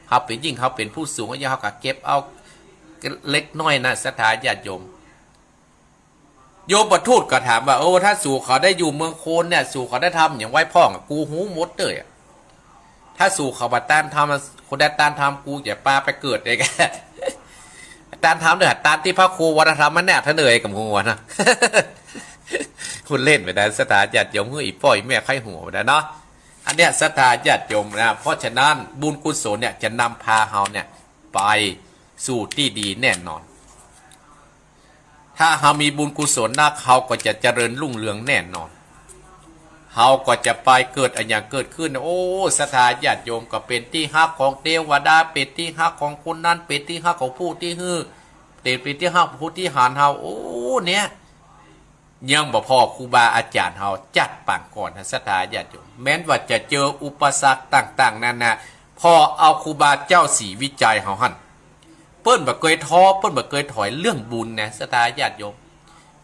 เฮาเป๋นยิ่ง เฮาเป๋นผู้สูงอายุ เฮาก็เก็บเอาเล็กน้อยนะ ศรัทธาญาติโยม โยมทูตก็ถามว่า โอ้ ถ้าสูเขาได้อยู่เมืองโคนเนี่ย สูเขาได้ทำอย่างไว้พ่องอะ กูฮู้หมดเลยอะ ถ้าสูเขาบ่ตานทำ คนได้ตานทำ กูจะปาไปเกิดเอง ตานทำเนี่ย ตานตี้พระครูวัดธรรมเนี่ย เท่านั้นเองกับหัวนะ พูดเล่นไปนะ ศรัทธาญาติโยม หื้ออี่ป้ออี่แม่ใค่หัวไปนะเนาะ อันเนี้ย ศรัทธาญาติโยมนะ เพราะฉะนั้นบุญกุศลเนี่ยจะนำพาเฮาเนี่ยไปสู่ตี้ดีแน่นอน ถ้าเฮามีบุญกุศลนัก เฮาก็จะเจริญรุ่งเรืองแน่นอน เฮาก็จะไปเกิดอะหยังเกิดขึ้น โอ้ ศรัทธาญาติโยม ก็เป๋นตี้ฮักของเตวดา เป๋นตี้ฮักของคนนั้น เป๋นตี้ฮักของผู้ตี้หื้อ เป๋นตี้ฮักผู้ตี้หาญเฮา โอ้ เนี่ย ยังบ่พอ ครูบาอาจ๋ารย์เฮาจัดปางก่อนนะ ศรัทธาญาติโยม แม้นว่าจะเจออุปสรรคต่างๆ นานา พอเอาครูบาเจ้าศรีวิชัยเฮาหั้น เปิ้นบ่เกยท้อ เปิ้นบ่เกยถอยเรื่องบุญนะ ศรัทธาญาติโยม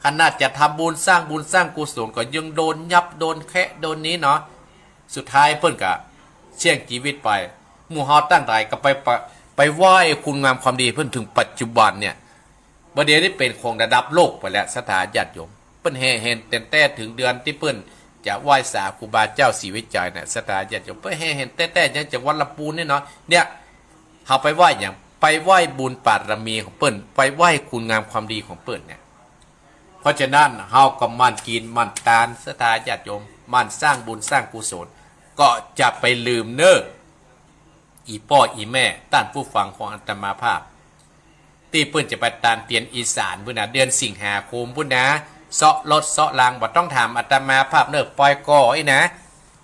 ขนาดจะทำบุญสร้างบุญสร้างกุศลก็ยังโดนยับโดนแคะโดนนี้เนาะ สุดท้ายเปิ้นก็เสี้ยงจีวิตไป หมู่เฮาตังหลายก็ไปปะ ไปไหว้คุณงามความดีเปิ้น ถึงปัจจุบันเนี่ย บ่าเดี่ยวนี้เป๋นของระดับโลกไปแล้ว ศรัทธาญาติโยม เปิ้นแห่แหนแต๊ๆ ถึงเดือนตี้เปิ้นจะไหว้สาครูบาเจ้าศรีวิชัยเนี่ย ศรัทธาญาติโยม เปิ้นแห่แหนแต๊ๆ ยังจังหวัดลำปูนนี่เนาะ เนี่ย เฮาไปไหว้หยัง ไปไหว้บุญบารมีของเปิ้น ไปไหว้คุณงามความดีของเปิ้นเนี่ย เพราะฉะนั้นเฮาก็หมั่นกิ๋นหมั่นตาน ศรัทธาญาติโยม หมั่นสร้างบุญสร้างกุศล ก็จะไปลืมเน่อ อี่ป้ออี่แม่ ต้านผู้ฟังของอาตมาภาพ ตี้เปิ้นจะไปตานเตียนอีสานปุ้นนะ เดือนสิงหาคมปุ้นนะ เซาะรถเซาะราง บ่ต้องถามอาตมาภาพเน่อ ไปก่ออี้นะ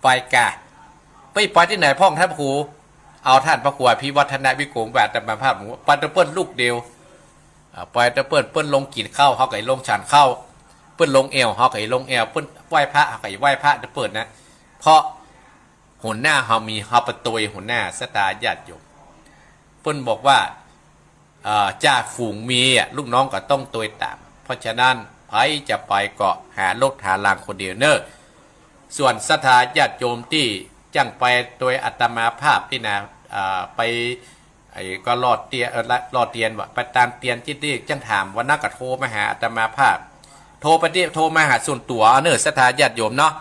ไปก่ะ ไป ไปตี้ไหนพ่องต้านพระครู เอาต้านพระครูอภิวัฒนวิกรม ไปอาตมาภาพ ไปตะเปิ้นลูกเดียว อ่า ไปตะเปิ้น เปิ้นลงกิ๋นข้าว เฮาก็ลงฉันข้าว เปิ้นลงแอ่ว เฮาก็ลงแอ่ว เปิ้นไหว้พระ เฮาก็ไหว้พระตะเปิ้นนะ เพราะหัวหน้าเฮามี เฮาไปตวยหัวหน้า ศรัทธาญาติโยม เปิ้นบอกว่า เอ่อ จ่าฝูงมีอะ ลูกน้องก็ต้องตวยต๋าม เพราะฉะนั้นใผจะไปก็หารถหารางคนเดียวเน่อ ส่วนศรัทธาญาติโยมตี้จั้งไปตวยอาตมาภาพนี่นะ เอ่อ ไป ไอ้ก็หล่อเตียน เอ่อ หล่อเตียนว่า ไปตานเตียนตี้ตี้จั้งถาม วันนั้นก็โทรมาหาอาตมาภาพ โทรไปตี้ โทรมาหาส่วนตั๋วเอาเน่อ ศรัทธาญาติโยมเนาะ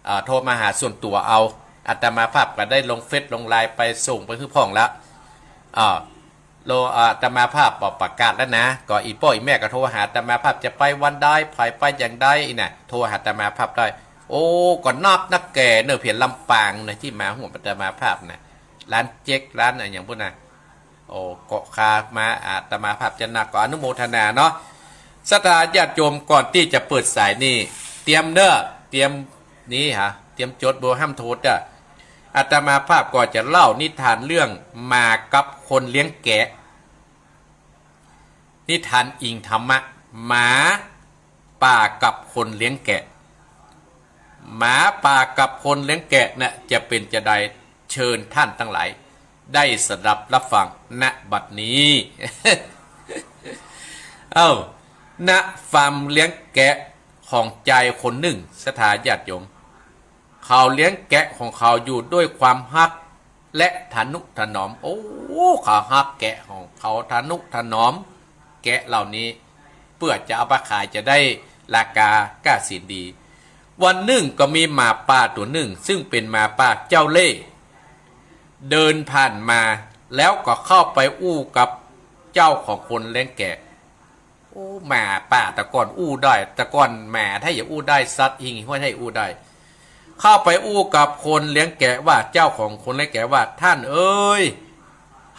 อ่า โทรมาหาส่วนตั๋วเอา อาตมาภาพก็ได้ลงเฟซลงไลน์ไปส่งไปหื้อพ่องแล้ว อ่า โล อาตมาภาพบอกประกาศแล้วนะ ก็อี่ป้ออี่แม่ก็โทรหาอาตมาภาพ จะไปวันใด ใผไปอย่างใดอี้นะ โทรหาอาตมาภาพได้ โอ้ ก็นักนักแก่เน่อ เปียงลำปางนะ ตี้มาฮ่วมอาตมาภาพนะ ร้านเจ๊ก ร้านอะหยังปู้นน่ะ โอ้ ก็ค่ามา อาตมาภาพจะนัก ก็อนุโมทนาเนาะ ศรัทธาญาติโยม ก่อนตี้จะเปิดสายนี่ เตรียมเน้อ เตรียมนี่ฮะ เตรียมจด บ่ห้ามโทษอะ อาตมาภาพก็จะเล่านิทานเรื่องหมากับคนเลี้ยงแกะ นิทานอิงธรรมะ หมาป่ากับคนเลี้ยงแกะ หมาป่ากับคนเลี้ยงแกะเนี่ยจะเป๋นจาใด เชิญท่านตังหลายได้สดับรับฟัง ณ บัดนี้ เอ้า ณ ฟาร์มเลี้ยงแกะของจายคนหนึ่ง ศรัทธาญาติโยม เขาเลี้ยงแกะของเขาอยู่ด้วยความฮักและทะนุถนอม โอ้ เขาฮักแกะของเขา ทะนุถนอมแกะเหล่านี้ เปื้อจะเอาไปขายจะได้ราคาก้าสินดี วันนึ่งก็มีหมาป่าตั๋วนึ่ง ซึ่งเป๋นหมาป่าเจ้าเล่ห์ เดินผ่านมา แล้วก็เข้าไปอู้กับเจ้าของคนเลี้ยงแกะ โอ้ หมาป่าแต่ก่อนอู้ได้ แต่ก่อนหมาถ้าจะอู้ได้ สัตว์หิ่งห้วยถ้าอู้ได้ เข้าไปอู้กับคนเลี้ยงแกะว่า เจ้าของคนเลี้ยงแกะว่า ท่านเอ๋ย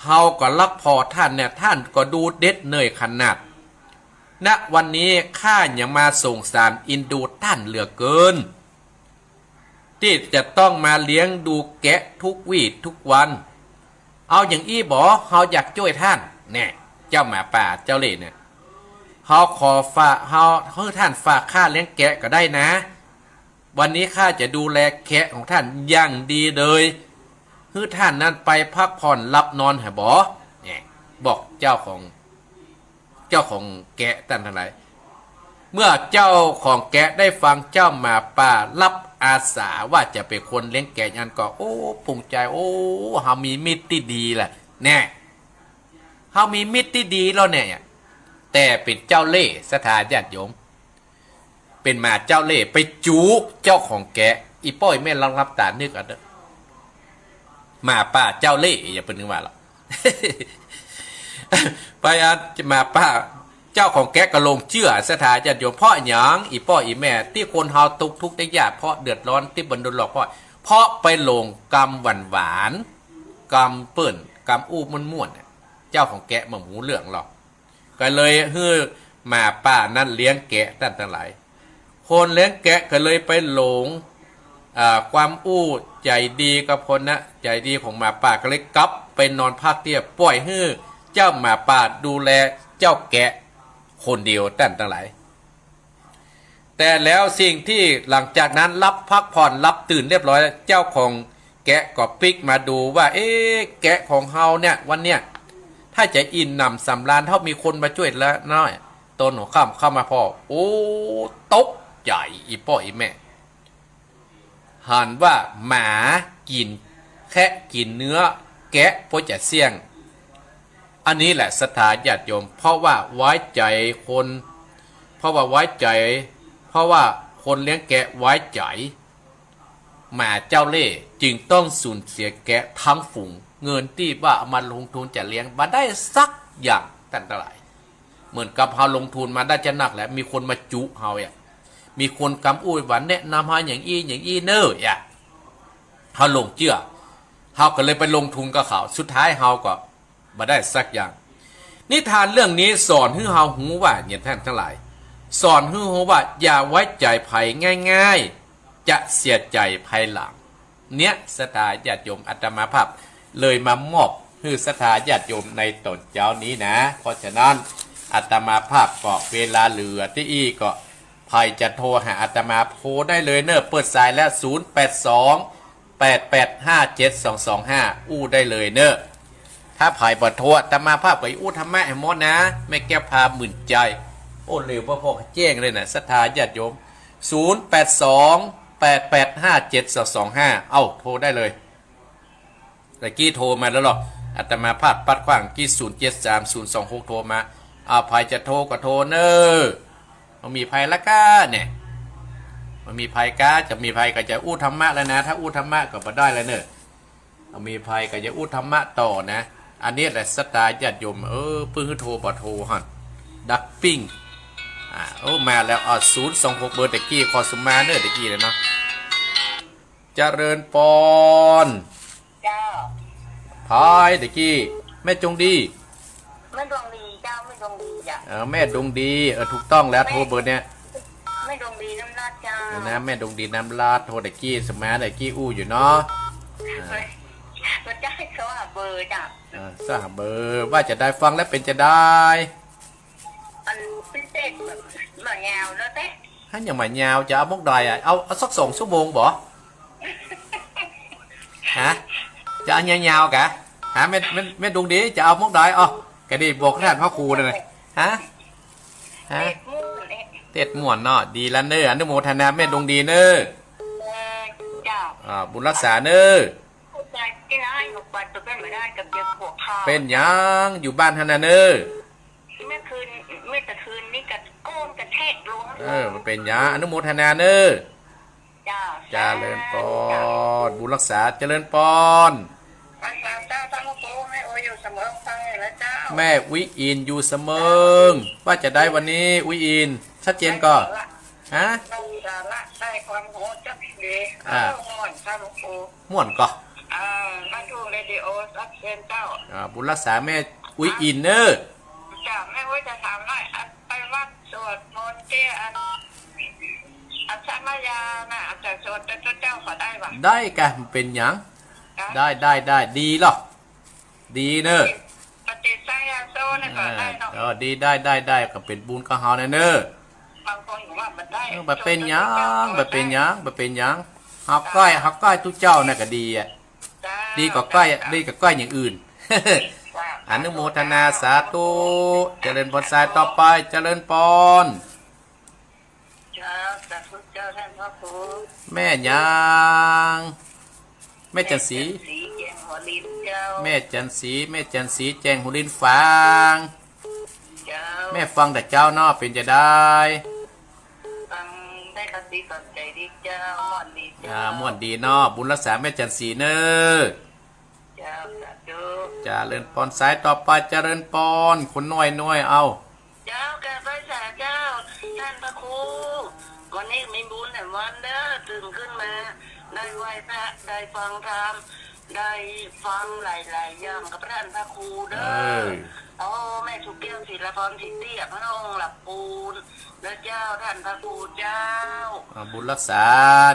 เฮาก็ฮักผ่อท่านเนี่ย ท่านก็ดูเหน็ดเหนื่อยขนาด ณ วันนี้ข้ายังมาสงสารเอ็นดูท่านเหลือเกิน ตี้จะต้องมาเลี้ยงดูแกะทุกวีทุกวัน เอาอย่างอี้บ่ เฮาอยากจ้วยท่าน แน่ เจ้าหมาป่าเจ้าเล่ห์เนี่ย เฮาขอฝาก เฮา หื้อท่านฝากข้าเลี้ยงแกะก็ได้นะ วันนี้ข้าจะดูแลแกะของท่านอย่างดีเลย หื้อท่านนั้นไปพักผ่อนหลับนอนเถอะบ่ แน่ บอกเจ้าของ เจ้าของแกะตันทั้งหลาย เมื่อเจ้าของแกะได้ฟังเจ้าหมาป่าฮับอาสาว่าจะเป๋นคนเลี้ยงแกะนั้นก็ โอ้ ภูมิใจ๋ โอ้ เฮามีมิตรตี้ดีละ แน่ เฮามีมิตรตี้ดีแล้วเนี่ย แต่เป๋นเจ้าเล่ห์ ศรัทธาญาติโยม เป๋นหมาเจ้าเล่ห์ ไปจู๋เจ้าของแกะ อี่ป้ออี่แม่ลองหลับต๋านึกเอาเต๊อะ หมาป่าเจ้าเล่ห์ อย่าไปนึกว่าหรอก ไปอ่ะ หมาป่า เจ้าของแกะก็หลงเจื้อ ศรัทธาญาติโยม เพราะหยัง อี่ป้ออี่แม่ ตี้คนเฮาตกทุกข์ได้ยาก เพราะเดือดร้อนตี้บ่โดนหลอก เพราะ เพราะไปหลงกำหวานๆ กำเปิ้น กำอู้ม่วนๆ น่ะ เจ้าของแกะบ่ฮู้เรื่องหรอก ก็เลยหื้อหมาป่านั้นเลี้ยงแกะตันทั้งหลาย คนเลี้ยงแกะก็เลยไปหลง อ่า ความอู้ใจ๋ดีกับคนนะ ใจ๋ดีของหมาป่า ก็เลยกลับไปนอนพักเตี้ย ป่อยหื้อเจ้าหมาป่าดูแลเจ้าแกะคนเดียวตันทั้งหลาย แต่แล้วสิ่งที่หลังจากนั้นหลับพักผ่อนหลับตื่นเรียบร้อยแล้ว เจ้าของแกะก็ปิ๊กมาดูว่า เอ๊ะ แกะของเฮาเนี่ย วันเนี้ย ถ้าจะอิ่มหนำสำราญ เฮามีคนมาจ้วยแล้วน้อย ต๋อนหัวค่ำเข้ามาผ่อ โอ้ ตกใจ๋ อี่ป้ออี่แม่ หันว่าหมากิ๋น แคะกิ๋นเนื้อแกะ ป้อจะเสี้ยง อันนี้แหละศรัทธาญาติโยม เพราะว่าไว้ใจ๋คน เพราะว่าไว้ใจ๋ เพราะว่าคนเลี้ยงแกะไว้ใจ๋หมาเจ้าเล่ห์ จึงต้องสูญเสียแกะทั้งฝูง เงินตี้ว่าเอามาลงทุนจะเลี้ยงบ่ได้สักอย่างตันทั้งหลาย เหมือนกับเฮาลงทุนมาได้จะนักแหละ มีคนมาจุเฮาอ่ะ มีคนกำอู้ว่าแนะนำเฮาอย่างอี้อย่างอี้เน่ออ่ะ เฮาหลงเจื้อ เฮาก็เลยไปลงทุนกับเขา สุดท้ายเฮาก็บ่ได้สักอย่าง นิทานเรื่องนี้สอนหื้อเฮาฮู้ว่า เนี่ยท่านทั้งหลาย สอนหื้อฮู้ว่าอย่าไว้ใจ๋ใผง่ายๆ จะเสียใจ๋ภายหลัง เนี่ยศรัทธาญาติโยม อาตมาภาพเลยมามอบหื้อศรัทธาญาติโยมในต๋อนเจ๊านี้นะ เพราะฉะนั้นอาตมาภาพก็เวลาเหลือตี้อี้ก็ ใผจะโทรหาอาตมาโทรได้เลยเน่อ เปิดสายแล้ว ศูนย์แปดสอง แปดแปดห้าเจ็ดสองสองห้า อู้ได้เลยเน่อ ถ้าใผบ่โทรอาตมาภาพก็อู้ธรรมะหื้อหมดนะ แม่แก้วพาหมื่นใจ๋ โอ้ เร็วบ่พอแจ้งเลยนะศรัทธาญาติโยม ศูนย์แปดสอง แปดแปดห้าเจ็ดสองสองห้า เอ้า โทรได้เลย ตะกี้โทรมาแล้วหรอ อาตมาภาพปัดขว้าง กี้ ศูนย์เจ็ดสามศูนย์สองหก โทรมา เอา ใผจะโทรก็โทรเน่อ บ่มีใผละก้าเนี่ย บ่มีใผก้า จะมีใผก็จะอู้ธรรมะแล้วนะ ถ้าอู้ธรรมะก็บ่ได้แล้วเน่อ บ่มีใผก็จะอู้ธรรมะต่อนะ อันนี้แหละศรัทธาญาติโยม เออ เปิ้นหื้อโทรบ่โทรหั่น ดักปิ้ง อ่า โอ้ มาแล้ว อ่า ศูนย์สองหก เบอร์ตะกี้ ขอสุมาเน่อ ตะกี้เลยเนาะ เจริญปอน เจ้า อ้าย ตะกี้ แม่จงดี แม่ดวงดีเจ้า แม่ดวงดีจ้ะ เออ แม่ดวงดี เออ ถูกต้องแล้ว แม่ โทรเบอร์เนี่ย แม่ดวงดีน้ำลาดเจ้า นะ แม่ดวงดีน้ำลาด โทรตะกี้ สมัยตะกี้อู้อยู่เนาะ อ่า เฮ้ย บ่ใจ้ เซาะหาเบอร์จ้ะ เออ เซาะหาเบอร์ ว่าจาใด ฟังแล้วเป๋นจาใด อันพิเศษแบบบ่ยาวแล้วเต้ ฮะ ยังบ่ยาว จะเอามกใดอะ เอา เอาสักสองชั่วโมงบ่ ฮะ จะเอายาวๆ กะ ฮะ แม่ แม่ แม่ดวงดี จะเอามกใด อ๋อ กะดี บอกต้านพระครูเลย ฮะ ฮะ เต้นม่วนเนาะ ดีแล้วเน้อ อนุโมทนาแม่ดวงดีเน้อ เจ้า อ่า บุญรักษาเน้อ เป๋นหยัง อยู่บ้านหั้นน่ะเน้อ เมื่อคืน เมื่อตะคืนนี้กะโกนกะแทกลง เออ บ่เป๋นหยัง อนุโมทนาเน้อ เจ้า เจริญปอน บุญรักษา เจริญปอน แม่อุ๋ยอินอยู่เสมิง ว่าจาใดวันนี้ อุ๋ยอิน ชัดเจนก่อ ฮะ ได้สาระ ได้ความรู้จักดี อ่า เออ ม่วนค่ะหลวงปู่ ม่วนก่อ อ่า มาถูกเรดิโอ ชัดเจนเจ้า อ่า บุญรักษาแม่อุ๋ยอินเน้อ จ้ะ แม่อุ๋ยจะถามหน่อย อันไปวัดสวดมนต์แก้อัน อันสมยาน่ะ อันจะสวดแต่เจ้าก็ได้วะ ได้กะ บ่เป๋นหยัง ได้ ได้ ได้ ดีลอ ดีเน้อ ปฏิสังขยาโซน่ะก็ได้เนาะ เออ ดี ได้ ได้ ได้ ก็เป๋นบุญกับเฮาแน่เน้อ บางคนก็ว่าบ่ได้ เออ บ่เป๋นหยัง บ่เป๋นหยัง บ่เป๋นหยัง เฮาใก้ เฮาใก้ตุ๊เจ้าน่ะก็ดีอะ ดีกว่าใก้ ดีกว่าใก้อย่างอื่น อนุโมทนาสาธุ เจริญปอน สายต่อไป เจริญปอน เจ้า สาธุเจ้า ท่านพระครู แม่หยัง แม่จันทร์ศรี แม่จันทร์ศรี แจ้งหัวลินเจ้า แม่จันทร์ศรี แม่จันทร์ศรี แจ้งหัวลินฝาง เจ้า แม่ฟังแต่เจ๊าเนาะ เป๋นจาใด ฟังได้กระซิบกับใจดีเจ้า ม่วนดีเจ้า อ่า ม่วนดีเนาะ บุญรักษาแม่จันทร์ศรีเน้อ เจ้า สาธุ เจริญปอน สายต่อไป เจริญปอน คนน้อยน้อย เอา เจ้า กราบไหว้สาเจ้า ท่านพระครู วันนี้มีบุญแหมวันเน้อ ตื่นขึ้นมา ได้ไหว้พระ ได้ฟังธรรม ได้ฟังหลายๆ อย่างกับท่านพระครูเน้อ เออ โอ้ แม่สุแก้ว ศิลาพร ศรีเตี้ย พระองค์หลับปูน เน้อเจ้า ท่านพระครูเจ้า อ่า บุญรักษา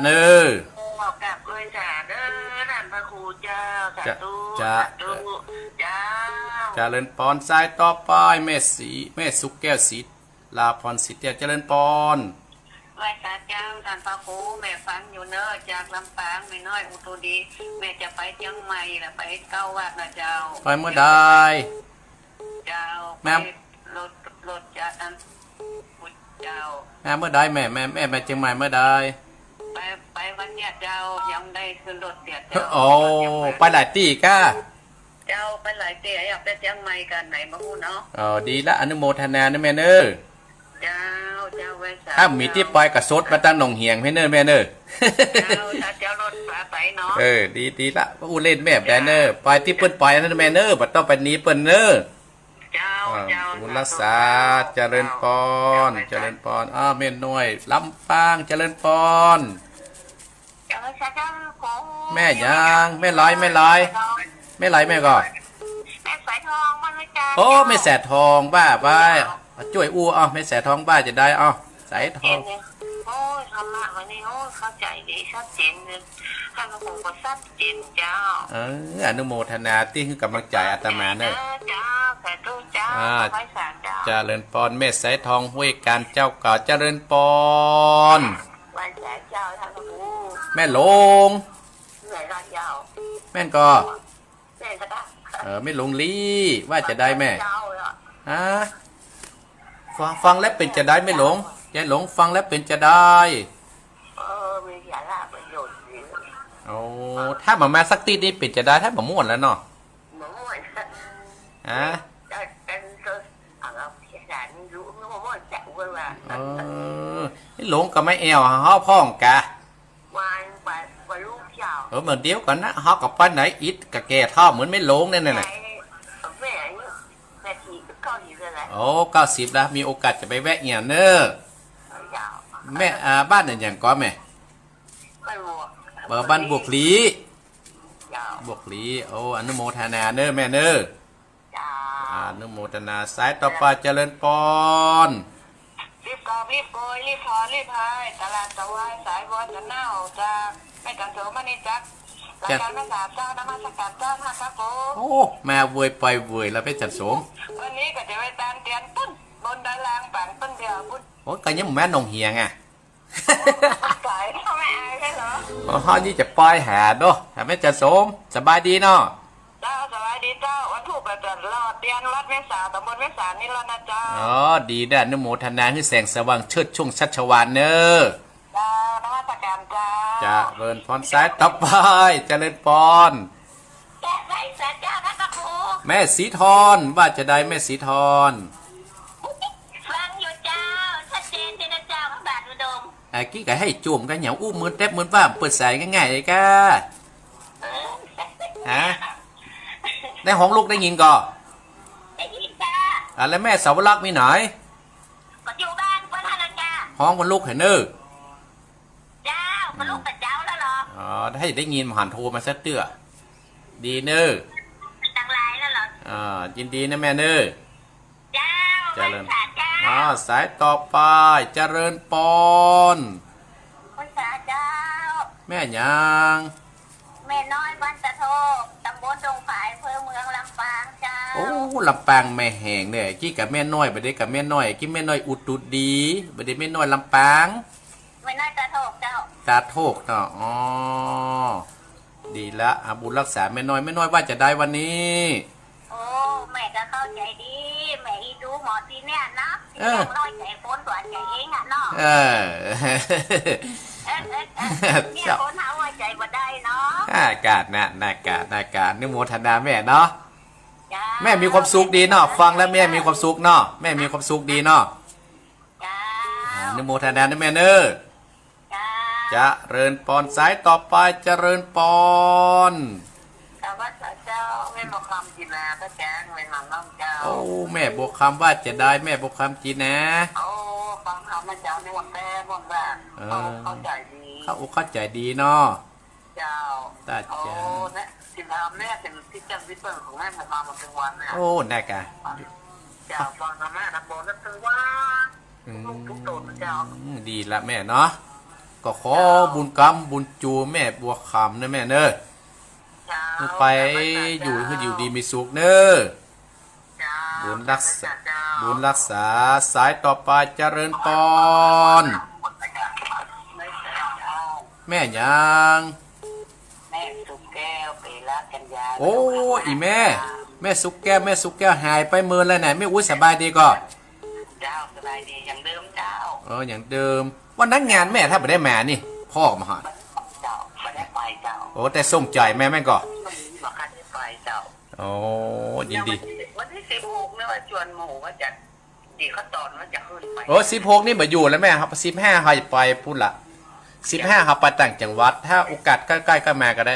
เน้อ ขอกราบไหว้สาเน้อ ท่านพระครูเจ้า สาธุ จ้ะ สาธุ เจ้า เจริญปอน สายต่อไป แม่ศรี แม่สุแก้ว ศิลาพร ศรีเตี้ย เจริญปอน ไหว้สาเจ้า ท่านพระครู แม่ฟังอยู่เน้อ จากลำปาง แม่น้อยอุทุมดี แม่จะไปเจียงใหม่ละ ไปเก้าวัดนะเจ้า ไปเมื่อใด เจ้า แม่ ไปรถ รถจักรอัน เจ้า แม่เมื่อใด แม่ แม่ แม่ แม่เจียงใหม่เมื่อใด ไป ไปวันเนี้ยเจ้า ยังได้ขึ้นรถเตี้ยเจ้า โอ้ ไปหลายตี้ก้า เจ้า ไปหลายตี้ อยากไปเจียงใหม่กันไหนบ่ฮู้เนาะ เออ ดีละ อนุโมทนานะแม่เน้อ เจ้า เจ้า ไหว้สา ถ้ามีตี้ไปก็สดมาตั้งหนองเหียงไปเน้อแม่เน้อ เจ้า ถ้าเจ้ารถพาไปเนาะ เออ ดี ดีละ อู้เล่นแม่บ่ได้เน้อ ไปตี้เปิ้นไปนั้นแม่เน้อ บ่ต้องไปหนีเปิ้นเน้อ เจ้า อ่า เจ้า บุญรักษา สาธุ เจริญปอน เจ้า เจริญปอน อ่า แม่น้อย ลำปาง เจริญปอน เจ้า สาธุ แม่หยัง แม่ลอย แม่ลอย แม่ลอย แม่ก่อ แม่สายทอง บ้านแม่จันทร์ โอ้ เจ้า แม่สายทอง ว่าไป จ้วยอู้ เอา แม่สายทอง ว่าจาใด เอา สายทอง โอ้ย ธรรมะวันนี้ โอ้ย เข้าใจดี ชัดเจนเลย ท่านพระครูก็ชัดเจนเจ้า เออ อนุโมทนาตี้หื้อกำลังใจ๋อาตมาเน้อ เจ้า สาธุเจ้า อ่า ไหว้สาเจ้า เจริญปอน แม่สายทอง ห้วยการ เจ้าเก่า เจริญปอน ไหว้สาเจ้า ท่านพระครู แม่หลง แม่นก่อ แม่นก็ได้ เออ แม่หลงลี่ ว่าจาใดแม่ เจ้าเหรอ ฮะ ฟัง ฟังแล้วเป๋นจาใดแม่หลง ยายหลง ฟังแล้วเป๋นจาใด เออ มีสาระประโยชน์ดี โอ้ ถ้าบ่มาสักตี้นี่เป๋นจาใด ถ้าบ่ม่วนแล้วเนาะ บ่ม่วน ฮะ แต่ แต่ แต่ เอา ภาษานี่รู้ บ่ม่วนจักเว้ยว่า เออ แม่หลงก็มาแอ่วหาเฮาพ่องกะ วัน วัน วันลูกเจ้า เออ เหมือนเดียวกั๋นนะ เฮาก็ปานไหนอิดก็แก่เฒ่าเหมือนแม่หลงเนี่ยน่ะ แม่อายุ แม่สี่สิบ เก้าสิบแล้วแหละ โอ้ เก้าสิบแล้ว มีโอกาสจะไปแวะเยียมเน้อ เจ้า แม่ อ่า บ้านอะหยังก่อแม่ บ้านบวก เออ บ้านบวกหลี เจ้า บวกหลี โอ้ อนุโมทนาเน้อแม่เน้อ เจ้า อนุโมทนา สายต่อไป เจริญปอน รีบกอบรีบโกย รีบถอนรีบไถ ตลาดสะวาย สายบัวจะเน่า จากแม่จันโสมมณีจักร รายการแม่สาเจ้า นมัสการเจ้า มาครับผม โอ้ มาเวยไปเวยแล้วแม่จันโสม วันนี้ก็จะไปตานเตียนปุ้น บนดอยลางปังปุ้นเดียวปุ้น โอ้ ก็ยังบ่แม่นหนองเหียงอะ สายเท่าแม่อายใช่เหรอ อ๋อ นี่จะไปหาเนาะ หาแม่จันโสม สบายดีเนาะ เจ้า สบายดีเจ้า วันธูปก็จะหล่อเตียนวัดแม่สา ตำบลแม่สานี่แล้วนะเจ้า อ๋อ ดีเน้อ อนุโมทนา หื้อแสงสว่างเชิดช่วงชัชวาลเน้อ เจ้า นมัสการเจ้า เจริญปอน สายต่อไป เจริญปอน แกะไว้เสียเจ้า พระครู แม่สีทอน ว่าจะใดแม่สีทอน ฟังอยู่เจ้า ชัดเจนดีนะเจ้า พระบาทอุดม อ่า กี้ก็หื้อจุ่มกันอย่างอู้มือแต๊บมือว่า เปิดสายง่ายๆ เลยก้า ฮะ ได้ฮ้องลูกได้ยินก่อ ได้ยินจ้า อ่า แล้วแม่สาวรักษ์มีไหน ก็อยู่บ้านเปิ้นนั่นแหละจ้า ฮ้องเปิ้นลูกเหียเน้อ เจ้า เปิ้นลูกกับเจ้าแล้วเหรอ อ๋อ ถ้าอยากได้ยินบ่หันโทรมาสักเตื้อ ดีเน้อ ตังหลายแล้วเหรอ อ่า ยินดีนะแม่เน้อ เจ้า เจริญ พรรษาเจ้า อ่า สายต่อไป เจริญปอน พรรษาเจ้า แม่หยัง แม่น้อยบ้านตาโทก ตำบลดงฝาย อำเภอเมือง ลำปางเจ้า โอ้ ลำปางแม่แหงเนี่ย กี้กับแม่น้อย บ่ได้กับแม่น้อย กี้แม่น้อยอุตรดี บ่ได้แม่น้อยลำปาง แม่น้อยตาโทกเจ้า ตาโทกเนาะ อ๋อ ดีละ อ่ะ บุญรักษาแม่น้อย แม่น้อยว่าจะใดวันนี้ โอ้ แม่ก็เข้าใจ๋ดี แม่อีดูหมอตี้เนี่ยนะ เออ ตี้น้อยใจ๋คนตัวใจ๋เองอะเนาะ เออ เออ เออ เออ เนี่ย เจ้า คนเฮาไว้ใจ๋บ่ได้เนาะ อากาศนะ อากาศ อากาศ อนุโมทนาแม่เนาะ จ้า แม่มีความสุขดีเนาะ ฟังแล้วแม่มีความสุขเนาะ แม่มีความสุขดีเนาะ จ้า อ่า อนุโมทนานะแม่เน้อ จ้า เจริญปอน สายต่อไป เจริญปอน สวัสดีเจ้า แม่บัวคำจีนา ป้าแจ้ง แม่หม่ำน้องเจ้า โอ้ แม่บัวคำว่าจะใด แม่บัวคำจีนา โอ้ ฟังธรรมนะเจ้า นี่วันแรกวันแรก เออ เข้า เข้าใจ๋ดี เข้าอกเข้าใจ๋ดีเนาะ เจ้า ตาเจ้า โอ้ เนี่ย สิถามแม่เถิงตี้เจ้าตี้เปิ้นของแม่บัวคำมาเถิงวันเนี่ย โอ้ แน่กะ เจ้า ฟังธรรมะนะ บอกแล้วเถิงวัน อืม ทุกๆ ต๋นเจ้า ดีละแม่เนาะ ก็ขอ เจ้า บุญกำบุญจูแม่บัวคำนะแม่เน้อ เจ้า หื้อไป เจ้า อยู่ หื้ออยู่ดีมีสุขเน้อ เจ้า บุญรักษา เจ้า บุญรักษา สายต่อไป เจริญปอน แม่หยัง แม่สุกแก้ว เปรัตน์กัญญา โอ้ อีแม่ แม่สุกแก้ว แม่สุกแก้ว หายไปเมินเลยน่ะ แม่อุ๊ยสบายดีก่อ เจ้า สบายดีอย่างเดิมเจ้า เออ อย่างเดิม วันนั้นงานแม่ถ้าบ่ได้มานี่ พ่อก็มาหา เจ้า บ่ได้ไปเจ้า โอ้ แต่ส่งใจ๋แม่แม่นก่อ บ่ค่อยได้ไปเจ้า โอ้ ยินดี วันตี้ วันตี้สิบหกเนี่ยว่าจวนหมู่ว่าจะ ตี้เขาตอนว่าจะขึ้นไป โอ้ สิบหกนี่บ่อยู่แล้วแม่ครับ สิบห้าเฮาจะไปปุ้นละ สิบห้าเฮาไปต่างจังหวัด ถ้าโอกาสใก้ๆ ก็มาก็ได้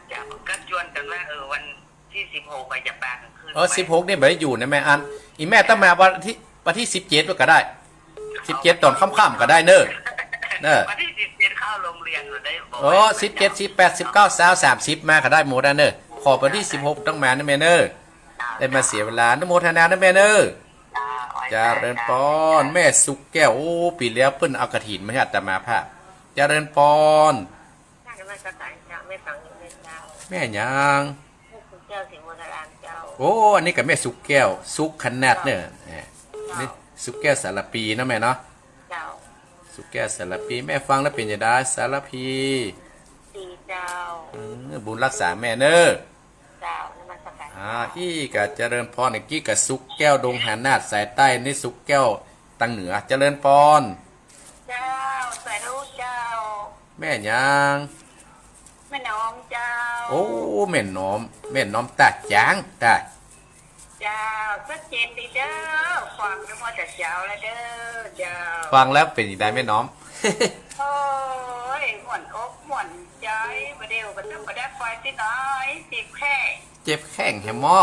เจ้า ก็จวนกั๋นว่า เออ วันตี้สิบหกไปจะปากั๋นขึ้น เออ ไป สิบหกนี่บ่ได้อยู่นะแม่อัน อีแม่ต้องมาวันตี้ วันตี้สิบเจ็ดก็ได้ สิบเจ็ดต๋อนค่ำๆ ก็ได้เน้อ เน้อ วันตี้สิบเจ็ดเข้าโฮงเฮียนอยู่ได้บ่ เออ สิบเจ็ด สิบแปด สิบเก้า ซาว สามสิบ มาก็ได้หมดนะเน้อ ขอวันตี้สิบหกต้องมานะแม่เน้อ ได้มาเสียเวลา อนุโมทนานะแม่เน้อ เจ้า เจริญปอน แม่สุกแก้ว โอ้ ปี๋แล้วเปิ้นเอากฐินมาหื้ออาตมาภาพ เจริญปอน แม่หยัง แม่สุกแก้ว ศรีโพธารามเจ้า โอ้ อันนี้ก็แม่สุกแก้ว สุกขนาดเน้อ แหม เจ้า นี่สุกแก้วสารภีเนาะแม่เนาะ เจ้า สุกแก้วสารภี แม่ฟังแล้วเป๋นจะใดสารภี ดีเจ้า เออ บุญรักษาแม่เน้อ เจ้า นมัสการ อ่า อี้ก็เจริญปอน อี้ก็สุกแก้วดงหานาถสายใต้ นี่สุกแก้วตางเหนือ เจริญปอน เจ้า สาธุเจ้า แม่หยัง แม่น้อมเจ้า โอ้ แม่น้อม แม่น้อมตาจ๊าง ตา เจ้า ชัดเจนดีเจ้า ฟังแล้วว่าจะเจ้าแล้วเด้อ เจ้า ฟังแล้วเป๋นจะใดแม่น้อม โอ้ย ม่วนอกม่วนใจ๋ บ่าเดี่ยวก็ต้องบ่ได้ไปตี้ไหน เจ็บแข้ง เจ็บแข้งแหมมอ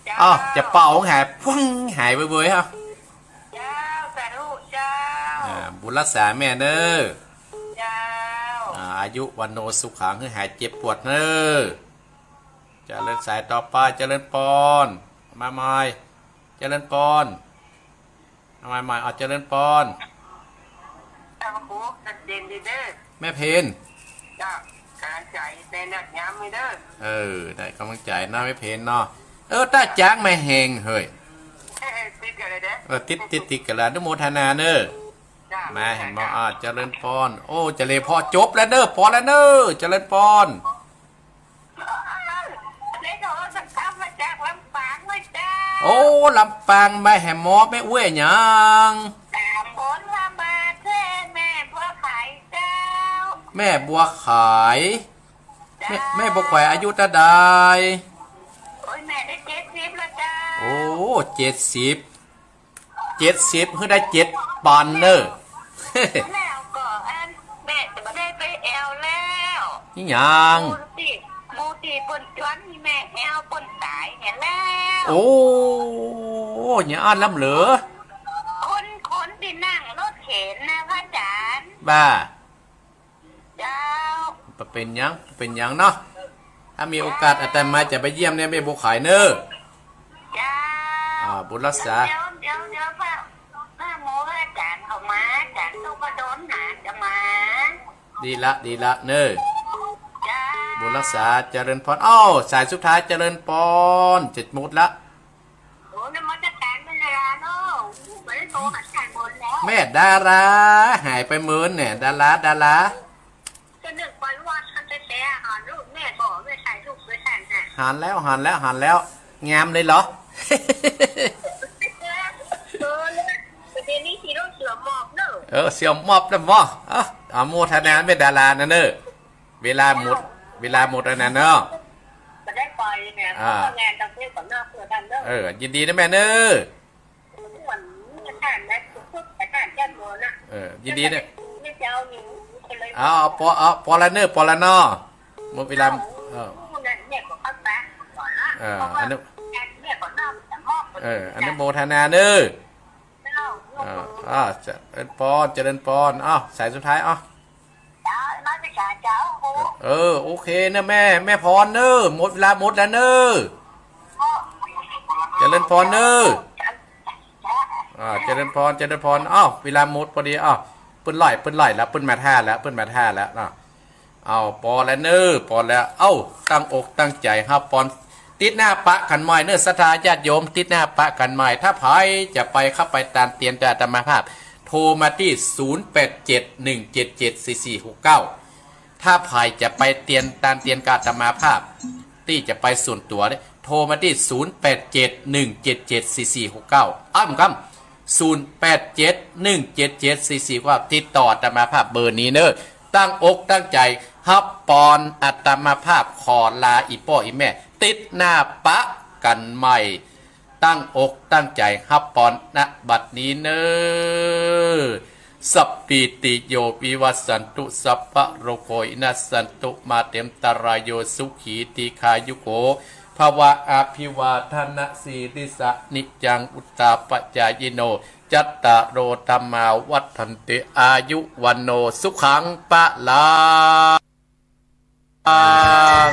เจ้า อ้าว จะเป่าหายพุ้งหายไปเว้ยฮะ เจ้า สาธุเจ้า อ่า บุญรักษาแม่เน้อ เจ้า อา อายุ วัณโณ สุขัง หื้อหายเจ็บปวดเน่อ เจริญ สายต่อไป เจริญปอน มาใหม่ เจริญปอน เอาใหม่ๆ เอา เจริญปอน เจ้า พระครู ชัดเจนดีเด้อ แม่เพน เจ้า ก๋ำลังใจ๋ในนัดยามนี้เด้อ เออ ได้ก๋ำลังใจ๋นะ แม่เพนเนาะ เออ ต้าจ๊างแม่แฮง เฮ้ย เออ ติดกั๋นเลยเด้อ เออ ติด ติด ติดกั๋นละ อนุโมทนาเน่อ เจ้า มา แม่แฮง เห็นบ่ เจ้า อ่า เจริญปอน โอ้ เจริญปอน จบแล้วเน่อ ปอนแล้วเน่อ เจริญปอน ได้โทรศัพท์มาจากลำปางเลยเจ้า โอ้ ลำปาง มาแหมหมอ แม่อู้อะหยัง ต๋ามบนว่ามาแค่แม่บัวขายเจ้า แม่บัวขาย แม่ เจ้า แม่บัวขายอายุเต้าใด โอ้ย แม่ได้เจ็ดสิบแล้วเจ้า โอ้ เจ็ดสิบ เจ็ดสิบ หื้อได้เจ็ดปันเน่อ แล้วก็อันแม่จะบ่ได้ไปแอ่วแล้ว อิหยัง หมู่ตี้ หมู่ตี้เปิ้นจวนนี่แม่แอ่วเปิ้นต๋ายเนี่ยแล้ว โอ้ ยังอั้นล้ำเหลือ คน คนตี้นั่งรถเข็นนะพระอาจ๋ารย์ บ่า เจ้า บ่เป๋นหยัง บ่เป๋นหยังเนาะ ถ้ามีโอกาสอาตมาจะไปเยี่ยมเนี่ยแม่บัวขายเน่อ เจ้า อ่า บุญรักษา เดี๋ยว เดี๋ยว เดี๋ยว พระ พระหมอ พระอาจ๋ารย์เขามา อาจ๋ารย์ต้องมาโดนหาจะมา ดีละ ดีละเน่อ เจ้า บุญรักษา เจริญปอน อ้าว สายสุดท้าย เจริญปอน จะหมดละ โอ้ นมัสก๋านแม่ดาราเนาะ บ่ได้โทรหาใครบนแล้ว แม่ดารา หายไปเมินเนี่ย ดารา ดารา ก็นึกว่าว่าท่านจะแชร์หาลูกแม่บอกแม่ถ่ายรูปไว้ท่านน่ะ หันแล้ว หันแล้ว หันแล้ว งามเลยเหรอ เออ แล้วประเด็นนี้สิลูกเสือหมอบเนอะ เออ เสือหมอบแล้วบ่ เออ อนุโมทนาแม่ดารานะเน่อ เวลาหมด เวลาหมดแล้วนะเนาะ บ่ได้ไปเนี่ย อ่า ก็งานต้องเที่ยวกับนอกเพื่อกันเนอะ เออ ยินดีนะแม่เน่อ เออ ยินดีเน่อ เอา ปอ เอา ปอละเน่อ ปอละเนาะ หมดเวลา เออ เออ อนุ เออ อนุโมทนาเน่อ เออ อ่า เจริญปอน เจริญปอน อ้าว สายสุดท้าย อ้าว เออ โอเคเน่อแม่ แม่ปอนเน่อ หมดเวลาหมดแล้วเน่อ เจริญปอนเน่อ อ่า เจริญปอน เจริญปอน อ้าว เวลาหมดพอดี อ้าว เปิ้นไล่ เปิ้นไล่แล้ว เปิ้นมาท่าแล้ว เปิ้นมาท่าแล้ว อ้าว อ้าว ปอแล้วเน่อ ปอแล้ว เอ้า ตั้งอกตั้งใจ๋ฮับปอน ติ๊ดหน้าปะกั๋นใหม่เน่อ ศรัทธาญาติโยม ติ๊ดหน้าปะกั๋นใหม่ ถ้าใผจะไป เข้าไปตานเตียนตวยอาตมาภาพ โทรมาตี้ ศูนย์แปดเจ็ด หนึ่งเจ็ดเจ็ด สี่สี่หกเก้า ถ้าใผจะไปเตียน ตานเตียนกับอาตมาภาพ ตี้จะไปส่วนตั๋วเนี่ย โทรมาตี้ ศูนย์แปดเจ็ด หนึ่งเจ็ดเจ็ด สี่สี่หกเก้า อ้ำกำ ศูนย์แปดเจ็ด หนึ่งเจ็ดเจ็ด สี่สี่หกเก้า ติดต่ออาตมาภาพเบอร์นี้เน่อ ตั้งอกตั้งใจ๋ฮับปอน อาตมาภาพขอลาอี่ป้ออี่แม่ ติ๊ดหน้าปะกั๋นใหม่ ตั้งอกตั้งใจ๋ฮับปอน ณ บัดนี้เน่อ สัพพีติโยวิวัชชันตุ สัพพะโรโควินัสสันตุ มาเตมตะรายโย สุขีทีฆายุโกภวะ อภิวาทะนะสีลิสสะ นิจจังวุฑฒาปะจายิโน จัตตาโรธัมมาวัฑฒันติ อายุวัณโณสุขังพะลัง